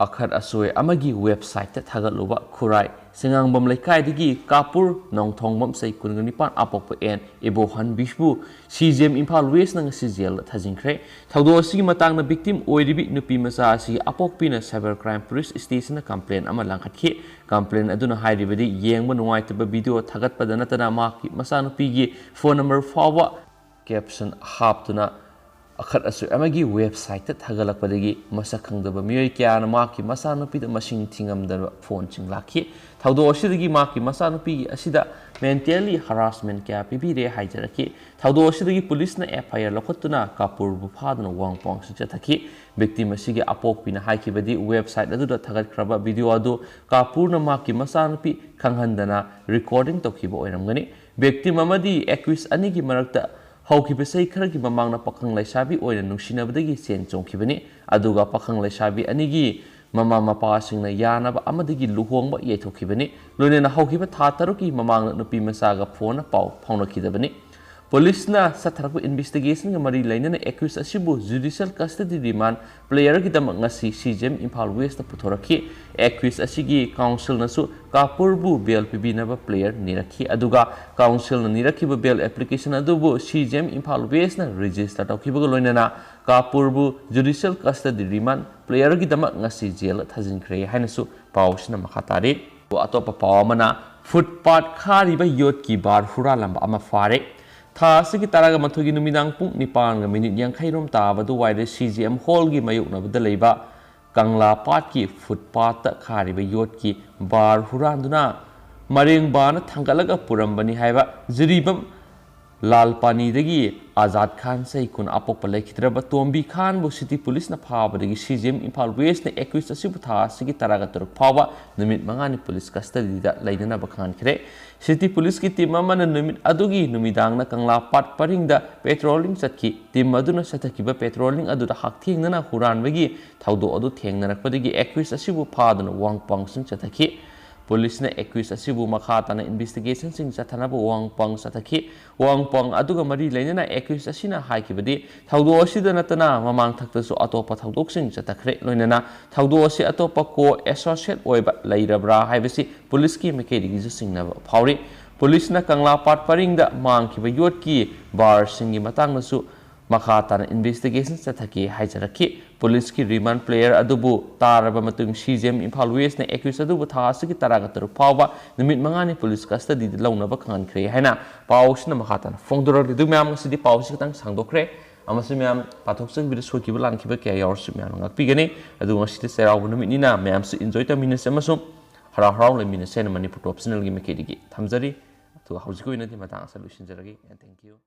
ꯑꯈꯠ ꯑꯁꯣꯏ ꯑꯃꯒꯤ ꯋꯦꯕꯁꯥꯏꯠꯇ ꯊꯥꯒꯠꯂꯨꯕ ꯈꯨꯔꯥꯏ ꯁꯤꯉꯥꯡꯕꯝ ꯂꯩꯀꯥꯏꯗꯒꯤ ꯀꯥꯄꯨꯔ ꯅꯣꯡꯊꯣꯡꯕꯝ ꯆꯍꯤ ꯀꯨꯟꯒ ꯅꯤꯄꯥꯟ ꯑꯄꯣꯛꯄ ꯑꯦꯟ ꯏꯕꯣꯍꯟꯕꯤꯁꯕꯨ ꯁꯤ ꯖꯤ ꯑꯦꯝ ꯏꯝꯐꯥꯜ ꯋꯦꯁꯅ ꯉꯁꯤ ꯖꯦꯜꯗ ꯊꯥꯖꯤꯟꯈ꯭ꯔꯦ꯫ ꯊꯧꯗꯣꯛ ꯑꯁꯤꯒꯤ ꯃꯇꯥꯡꯗ ꯚꯤꯛꯇꯤꯝ ꯑꯣꯏꯔꯤꯕꯤ ꯅꯨꯄꯤ ꯃꯆꯥ ꯑꯁꯤꯒꯤ ꯑꯄꯣꯛꯄꯤꯅ ꯁꯥꯏꯕꯔ ꯀ꯭ꯔꯥꯏꯝ ꯄꯨꯂꯤꯁ ꯁ꯭ꯇꯦꯁꯟꯗ ꯀꯝꯄ꯭ꯂꯦꯟ ꯑꯃ ꯂꯥꯡꯈꯠꯈꯤ꯫ ꯀꯝꯄ꯭ꯂꯦꯟ ꯑꯗꯨꯅ ꯍꯥꯏꯔꯤꯕꯗꯤ ꯌꯦꯡꯕ ꯅꯨꯡꯉꯥꯏꯇꯕ ꯚꯤꯗꯤꯑꯣ ꯊꯥꯒꯠꯄꯗ ꯅꯠꯇꯅ ꯃꯍꯥꯛꯀꯤ ꯃꯆꯥꯅꯨꯄꯤꯒꯤ ꯐꯣꯟ ꯅꯝꯕꯔ ꯐꯥꯎꯕ ꯀꯦꯞꯁꯟ ꯍꯥꯞꯇꯨꯅ ꯑꯈꯠ ꯑꯁꯣꯏ ꯑꯃꯒꯤ ꯋꯦꯕꯁꯥꯏꯠꯇ ꯊꯥꯒꯠꯂꯛꯄꯗꯒꯤ ꯃꯁꯛ ꯈꯪꯗꯕ ꯃꯤꯑꯣꯏ ꯀꯌꯥꯅ ꯃꯍꯥꯛꯀꯤ ꯃꯆꯥꯅꯨꯄꯤꯗ ꯃꯁꯤꯡ ꯊꯤꯉꯝꯗꯕ ꯐꯣꯟꯁꯤꯡ ꯂꯥꯛꯈꯤ꯫ ꯊꯧꯗꯣꯛ ꯑꯁꯤꯗꯒꯤ ꯃꯍꯥꯛꯀꯤ ꯃꯆꯥꯅꯨꯄꯤ ꯑꯁꯤꯗ ꯃꯦꯟꯇꯦꯜꯂꯤ ꯍꯔꯥꯁꯃꯦꯟ ꯀꯌꯥ ꯄꯤꯕꯤꯔꯦ ꯍꯥꯏꯖꯔꯛꯈꯤ꯫ ꯊꯧꯗꯣꯛ ꯑꯁꯤꯗꯒꯤ ꯄꯨꯂꯤꯁꯅ ꯑꯦꯐ ꯑꯥꯏ ꯑꯥꯔ ꯂꯧꯈꯠꯇꯨꯅ ꯀꯥꯄꯨꯔꯕꯨ ꯐꯥꯗꯨꯅ ꯋꯥꯡ ꯄꯥꯎꯟꯁꯤꯡ ꯆꯠꯊꯈꯤ꯫ ꯚꯤꯛꯇꯤꯝ ꯑꯁꯤꯒꯤ ꯑꯄꯣꯛꯄꯤꯅ ꯍꯥꯏꯈꯤꯕꯗꯤ ꯋꯦꯕꯁꯥꯏꯠ ꯑꯗꯨꯗ ꯊꯥꯒꯠꯈ꯭ꯔꯕ ꯚꯤꯗꯤꯑꯣ ꯑꯗꯨ ꯀꯥꯄꯨꯔꯅ ꯃꯍꯥꯛꯀꯤ ꯃꯆꯥꯅꯨꯄꯤ ꯈꯪꯍꯟꯗꯅ ꯔꯦꯀꯣꯔꯗꯤꯡ ꯇꯧꯈꯤꯕ ꯑꯣꯏꯔꯝꯒꯅꯤ꯫ ꯚꯤꯛꯇꯤꯝ ꯑꯃꯗꯤ ꯑꯦꯀ꯭ꯌꯨꯁ ꯑꯅꯤꯒꯤ ꯃꯔꯛꯇ ꯍꯧꯈꯤꯕ ꯆꯍꯤ ꯈꯔꯒꯤ ꯃꯃꯥꯡꯗ ꯄꯥꯈꯪ ꯂꯩꯁꯥꯕꯤ ꯑꯣꯏꯅ ꯅꯨꯡꯁꯤꯅꯕꯗꯒꯤ ꯆꯦꯟ ꯆꯣꯡꯈꯤꯕꯅꯤ꯫ ꯑꯗꯨꯒ ꯄꯥꯈꯪ ꯂꯩꯁꯥꯕꯤ ꯑꯅꯤꯒꯤ ꯃꯃꯥ ꯃꯄꯥꯁꯤꯡꯅ ꯌꯥꯅꯕ ꯑꯃꯗꯒꯤ ꯂꯨꯍꯣꯡꯕ ꯌꯩꯊꯣꯛꯈꯤꯕꯅꯤ꯫ ꯂꯣꯏꯅꯅ ꯍꯧꯈꯤꯕ ꯊꯥ ꯇꯔꯨꯛꯀꯤ ꯃꯃꯥꯡꯗ ꯅꯨꯄꯤ ꯃꯆꯥꯒ ꯐꯣꯟꯅ ꯄꯥꯎ ꯐꯥꯎꯅꯈꯤꯗꯕꯅꯤ꯫ ꯄꯨꯂꯤꯁꯅ ꯆꯠꯊꯔꯛꯄ ꯏꯟꯚꯦꯁꯇꯤꯒꯦꯁꯟꯒ ꯃꯔꯤ ꯂꯩꯅꯅ ꯑꯦꯀ꯭ꯌꯨꯁ ꯑꯁꯤꯕꯨ ꯖꯨꯗꯤꯁꯤꯌꯦꯜ ꯀꯁꯇꯗꯤ ꯔꯤꯃꯥꯟ ꯄ꯭ꯂꯦꯌꯔꯒꯤꯗꯃꯛ ꯉꯁꯤ C G M Imphal west ꯄꯨꯊꯣꯔꯛꯈꯤ꯫ ꯑꯦꯀ꯭ꯌꯨꯁ ꯑꯁꯤꯒꯤ ꯀꯥꯎꯟꯁꯤꯜꯅꯁꯨ ꯀꯥꯄꯨꯔꯕꯨ ꯕꯦꯜ ꯄꯤꯕꯤꯅꯕ ꯄ꯭ꯂꯦꯌꯔ ꯅꯤꯔꯛꯈꯤ꯫ ꯑꯗꯨꯒ ꯀꯥꯎꯟꯁꯤꯜꯅ ꯅꯤꯔꯛꯈꯤꯕ ꯕꯦꯜ ꯑꯦꯄ꯭ꯂꯤꯀꯦꯁꯟ ꯑꯗꯨꯕꯨ ꯁꯤ ꯖꯤ ꯑꯦꯝ ꯏꯝꯐꯥꯜ ꯋꯦꯁꯅ ꯔꯦꯖꯤꯁꯇꯔ ꯇꯧꯈꯤꯕꯒ ꯂꯣꯏꯅꯅ ꯀꯥꯄꯨꯔꯕꯨ ꯖꯨꯗꯤꯁꯤꯌꯦꯜ ꯀꯁꯇꯗꯤ ꯔꯤꯃꯥꯟ ꯄ꯭ꯂꯦꯌꯔꯒꯤꯗꯃꯛ ꯉꯁꯤ ꯖꯦꯜꯗ ꯊꯥꯖꯤꯟꯈ꯭ꯔꯦ ꯍꯥꯏꯅꯁꯨ ꯄꯥꯎꯁꯤꯅ ꯃꯈꯥ ꯇꯥꯔꯤ꯫ ꯑꯇꯣꯞꯄ ꯄꯥꯎ ꯑꯃꯅ, ꯐꯨꯠꯄꯥꯠ ꯈꯥꯔꯤꯕ ꯌꯣꯠꯀꯤ ꯕꯥꯔ ꯍꯨꯔꯥꯜꯂꯝꯕ ꯑꯃ ꯐꯥꯔꯦ꯫ ꯊꯥ ꯑꯁꯤꯒꯤ ꯇꯔꯥꯒ ꯃꯥꯊꯣꯏꯒꯤ ꯅꯨꯃꯤꯗꯥꯡ ꯄꯨꯡ ꯅꯤꯄꯥꯟꯒ ꯃꯤꯅꯤꯠ ꯌꯥꯡꯈꯩ ꯔꯣꯝ ꯇꯥꯕ ꯑꯗꯨꯋꯥꯏꯗ ꯁꯤ ꯖꯤ ꯑꯦꯝ ꯍꯣꯜꯒꯤ ꯃꯥꯌꯣꯛꯅꯕꯗ ꯂꯩꯕ ꯀꯪꯂꯥ ꯄꯥꯠꯀꯤ ꯐꯨꯠꯄꯥꯠꯇ ꯈꯥꯔꯤꯕ ꯌꯣꯠꯀꯤ ꯕꯥꯔ ꯍꯨꯔꯥꯟꯗꯨꯅ ꯃꯔꯦꯡꯕꯥꯅ ꯊꯥꯡꯒꯠꯂꯒ ꯄꯨꯔꯝꯕꯅꯤ ꯍꯥꯏꯕ ꯖꯤꯔꯤꯕꯥꯝ ꯂꯥꯜꯄꯥꯅꯤꯗꯒꯤ ꯑꯥꯖꯥꯗ ꯈꯥꯟ, ꯆꯍꯤ ꯀꯨꯟ ꯑꯄꯣꯛꯄ, ꯂꯩꯈꯤꯗ꯭ꯔꯕ ꯇꯣꯝꯕꯤ ꯈꯥꯟꯕꯨ ꯁꯤꯇꯤ ꯄꯨꯂꯤꯁꯅ ꯐꯥꯕꯗꯒꯤ ꯁꯤ ꯖꯤ ꯑꯦꯝ ꯏꯝꯐꯥꯜ ꯋꯦꯁꯅ ꯑꯦꯀ꯭ꯌꯨꯁ ꯑꯁꯤꯕꯨ ꯊꯥ ꯑꯁꯤꯒꯤ ꯇꯔꯥꯒ ꯇꯔꯨꯛ ꯐꯥꯎꯕ ꯅꯨꯃꯤꯠ ꯃꯉꯥꯅꯤ ꯄꯨꯂꯤꯁ ꯀꯁꯇꯗꯤꯗ ꯂꯩꯅꯅꯕ ꯈꯪꯍꯟꯈ꯭ꯔꯦ꯫ ꯁꯤꯇꯤ ꯄꯨꯂꯤꯁꯀꯤ ꯇꯤꯝ ꯑꯃꯅ ꯅꯨꯃꯤꯠ ꯑꯗꯨꯒꯤ ꯅꯨꯃꯤꯗꯥꯡꯅ ꯀꯪꯂꯥ ꯄꯥꯠ ꯄꯔꯤꯡꯗ ꯄꯦꯇ꯭ꯔꯣꯂꯤꯡ ꯆꯠꯈꯤ꯫ ꯇꯤꯝ ꯑꯗꯨꯅ ꯆꯠꯊꯈꯤꯕ ꯄꯦꯇ꯭ꯔꯣꯂꯤꯡ ꯑꯗꯨꯗ ꯍꯛꯊꯦꯡꯅꯅ ꯍꯨꯔꯥꯟꯕꯒꯤ ꯊꯧꯗꯣꯛ ꯑꯗꯨ ꯊꯦꯡꯅꯔꯛꯄꯗꯒꯤ ꯑꯦꯀ꯭ꯌꯨꯁ ꯑꯁꯤꯕꯨ ꯐꯥꯗꯨꯅ ꯋꯥꯡꯄꯥꯡꯁꯤꯡ ꯆꯠꯊꯈꯤ꯫ ꯄꯨꯂꯤꯁꯅ ꯑꯦꯀ꯭ꯌꯨꯁ ꯑꯁꯤꯕꯨ ꯃꯈꯥ ꯇꯥꯅ ꯏꯟꯚꯦꯁꯇꯤꯒꯦꯁꯟꯁꯤꯡ ꯆꯠꯊꯅꯕ ꯋꯥꯡꯄꯥꯡ ꯆꯠꯊꯈꯤ꯫ ꯋꯥꯡꯄꯥꯡ ꯑꯗꯨꯒ ꯃꯔꯤ ꯂꯩꯅꯅ ꯑꯦꯀ꯭ꯌꯨꯁ ꯑꯁꯤꯅ ꯍꯥꯏꯈꯤꯕꯗꯤ, ꯊꯧꯗꯣꯛ ꯑꯁꯤꯗ ꯅꯠꯇꯅ ꯃꯃꯥꯡꯊꯛꯇꯁꯨ ꯑꯇꯣꯞꯄ ꯊꯧꯗꯣꯛꯁꯤꯡ ꯆꯠꯊꯈ꯭ꯔꯦ, ꯂꯣꯏꯅꯅ ꯊꯧꯗꯣꯛ ꯑꯁꯤ ꯑꯇꯣꯞꯄ ꯀꯣ ꯑꯦꯁꯣꯁꯤꯌꯦꯠ ꯑꯣꯏꯕ ꯂꯩꯔꯕ꯭ꯔꯥ ꯍꯥꯏꯕꯁꯤ ꯄꯨꯂꯤꯁꯀꯤ ꯃꯥꯏꯀꯩꯗꯒꯤꯁꯨ ꯆꯤꯡꯅꯕ ꯐꯥꯎꯔꯤ꯫ ꯄꯨꯂꯤꯁꯅ ꯀꯪꯂꯥ ꯄꯥꯠ ꯄꯔꯤꯡꯗ ꯃꯥꯡꯈꯤꯕ ꯌꯣꯠꯀꯤ ꯕꯥꯔꯁꯤꯡꯒꯤ ꯃꯇꯥꯡꯗꯁꯨ ꯃꯈꯥ ꯇꯥꯅ ꯏꯟꯚꯦꯁꯇꯤꯒꯦꯁꯟ ꯆꯠꯊꯈꯤ ꯍꯥꯏꯖꯔꯛꯈꯤ꯫ ꯄꯨꯂꯤꯁꯀꯤ ꯔꯤꯃꯥꯟ ꯄ꯭ꯂꯦꯌꯔ ꯑꯗꯨꯕꯨ ꯇꯥꯔꯕ ꯃꯇꯨꯡ ꯁꯤ ꯖꯤ ꯑꯦꯝ ꯏꯝꯐꯥꯜ ꯋꯦꯁꯅ ꯑꯦꯀ꯭ꯌꯨꯁ ꯑꯗꯨꯕꯨ ꯊꯥ ꯑꯁꯤꯒꯤ ꯇꯔꯥꯒ ꯇꯔꯨꯛ ꯐꯥꯎꯕ ꯅꯨꯃꯤꯠ ꯃꯉꯥꯅꯤ ꯄꯨꯂꯤꯁ ꯀꯁꯇꯗꯤꯗ ꯂꯧꯅꯕ ꯈꯪꯍꯟꯈ꯭ꯔꯦ ꯍꯥꯏꯅ ꯄꯥꯎ ꯑꯁꯤꯅ ꯃꯈꯥ ꯇꯥꯅ ꯐꯣꯡꯗꯣꯔꯛꯂꯤ꯫ ꯑꯗꯨ ꯃꯌꯥꯝ, ꯉꯁꯤꯗꯤ ꯄꯥꯎ ꯑꯁꯤ ꯈꯤꯇꯪ ꯁꯥꯡꯗꯣꯛꯈ꯭ꯔꯦ ꯑꯃꯁꯨꯡ ꯃꯌꯥꯝ ꯄꯥꯊꯣꯛꯆꯈꯤꯕꯗ ꯁꯣꯏꯈꯤꯕ ꯂꯥꯟꯈꯤꯕ ꯀꯌꯥ ꯌꯥꯎꯔꯁꯨ ꯃꯌꯥꯝꯅ ꯉꯥꯛꯄꯤꯒꯅꯤ꯫ ꯑꯗꯨꯒ ꯉꯁꯤꯗꯤ ꯆꯩꯔꯥꯎꯕ ꯅꯨꯃꯤꯠꯅꯤꯅ ꯃꯌꯥꯝꯁꯨ ꯏꯟꯖꯣꯏ ꯇꯧꯃꯤꯟꯅꯁꯤ ꯑꯃꯁꯨꯡ ꯍꯔꯥꯎ ꯍꯔꯥꯎ ꯂꯩꯃꯤꯟꯅꯁꯦ ꯍꯥꯏꯅ ꯃꯅꯤꯄꯨꯔ ꯇꯣꯞ ꯆꯦꯅꯦꯜꯒꯤ ꯃꯥꯏꯀꯩꯗꯒꯤ ꯊꯝꯖꯔꯤ꯫ ꯑꯗꯨꯒ ꯍꯧꯖꯤꯛꯀꯤ ꯑꯣꯏꯅꯗꯤ ꯃꯇꯥꯡ ꯑꯁꯤꯗ ꯂꯣꯏꯁꯤꯟꯖꯔꯒꯦ꯫ And thank you꯫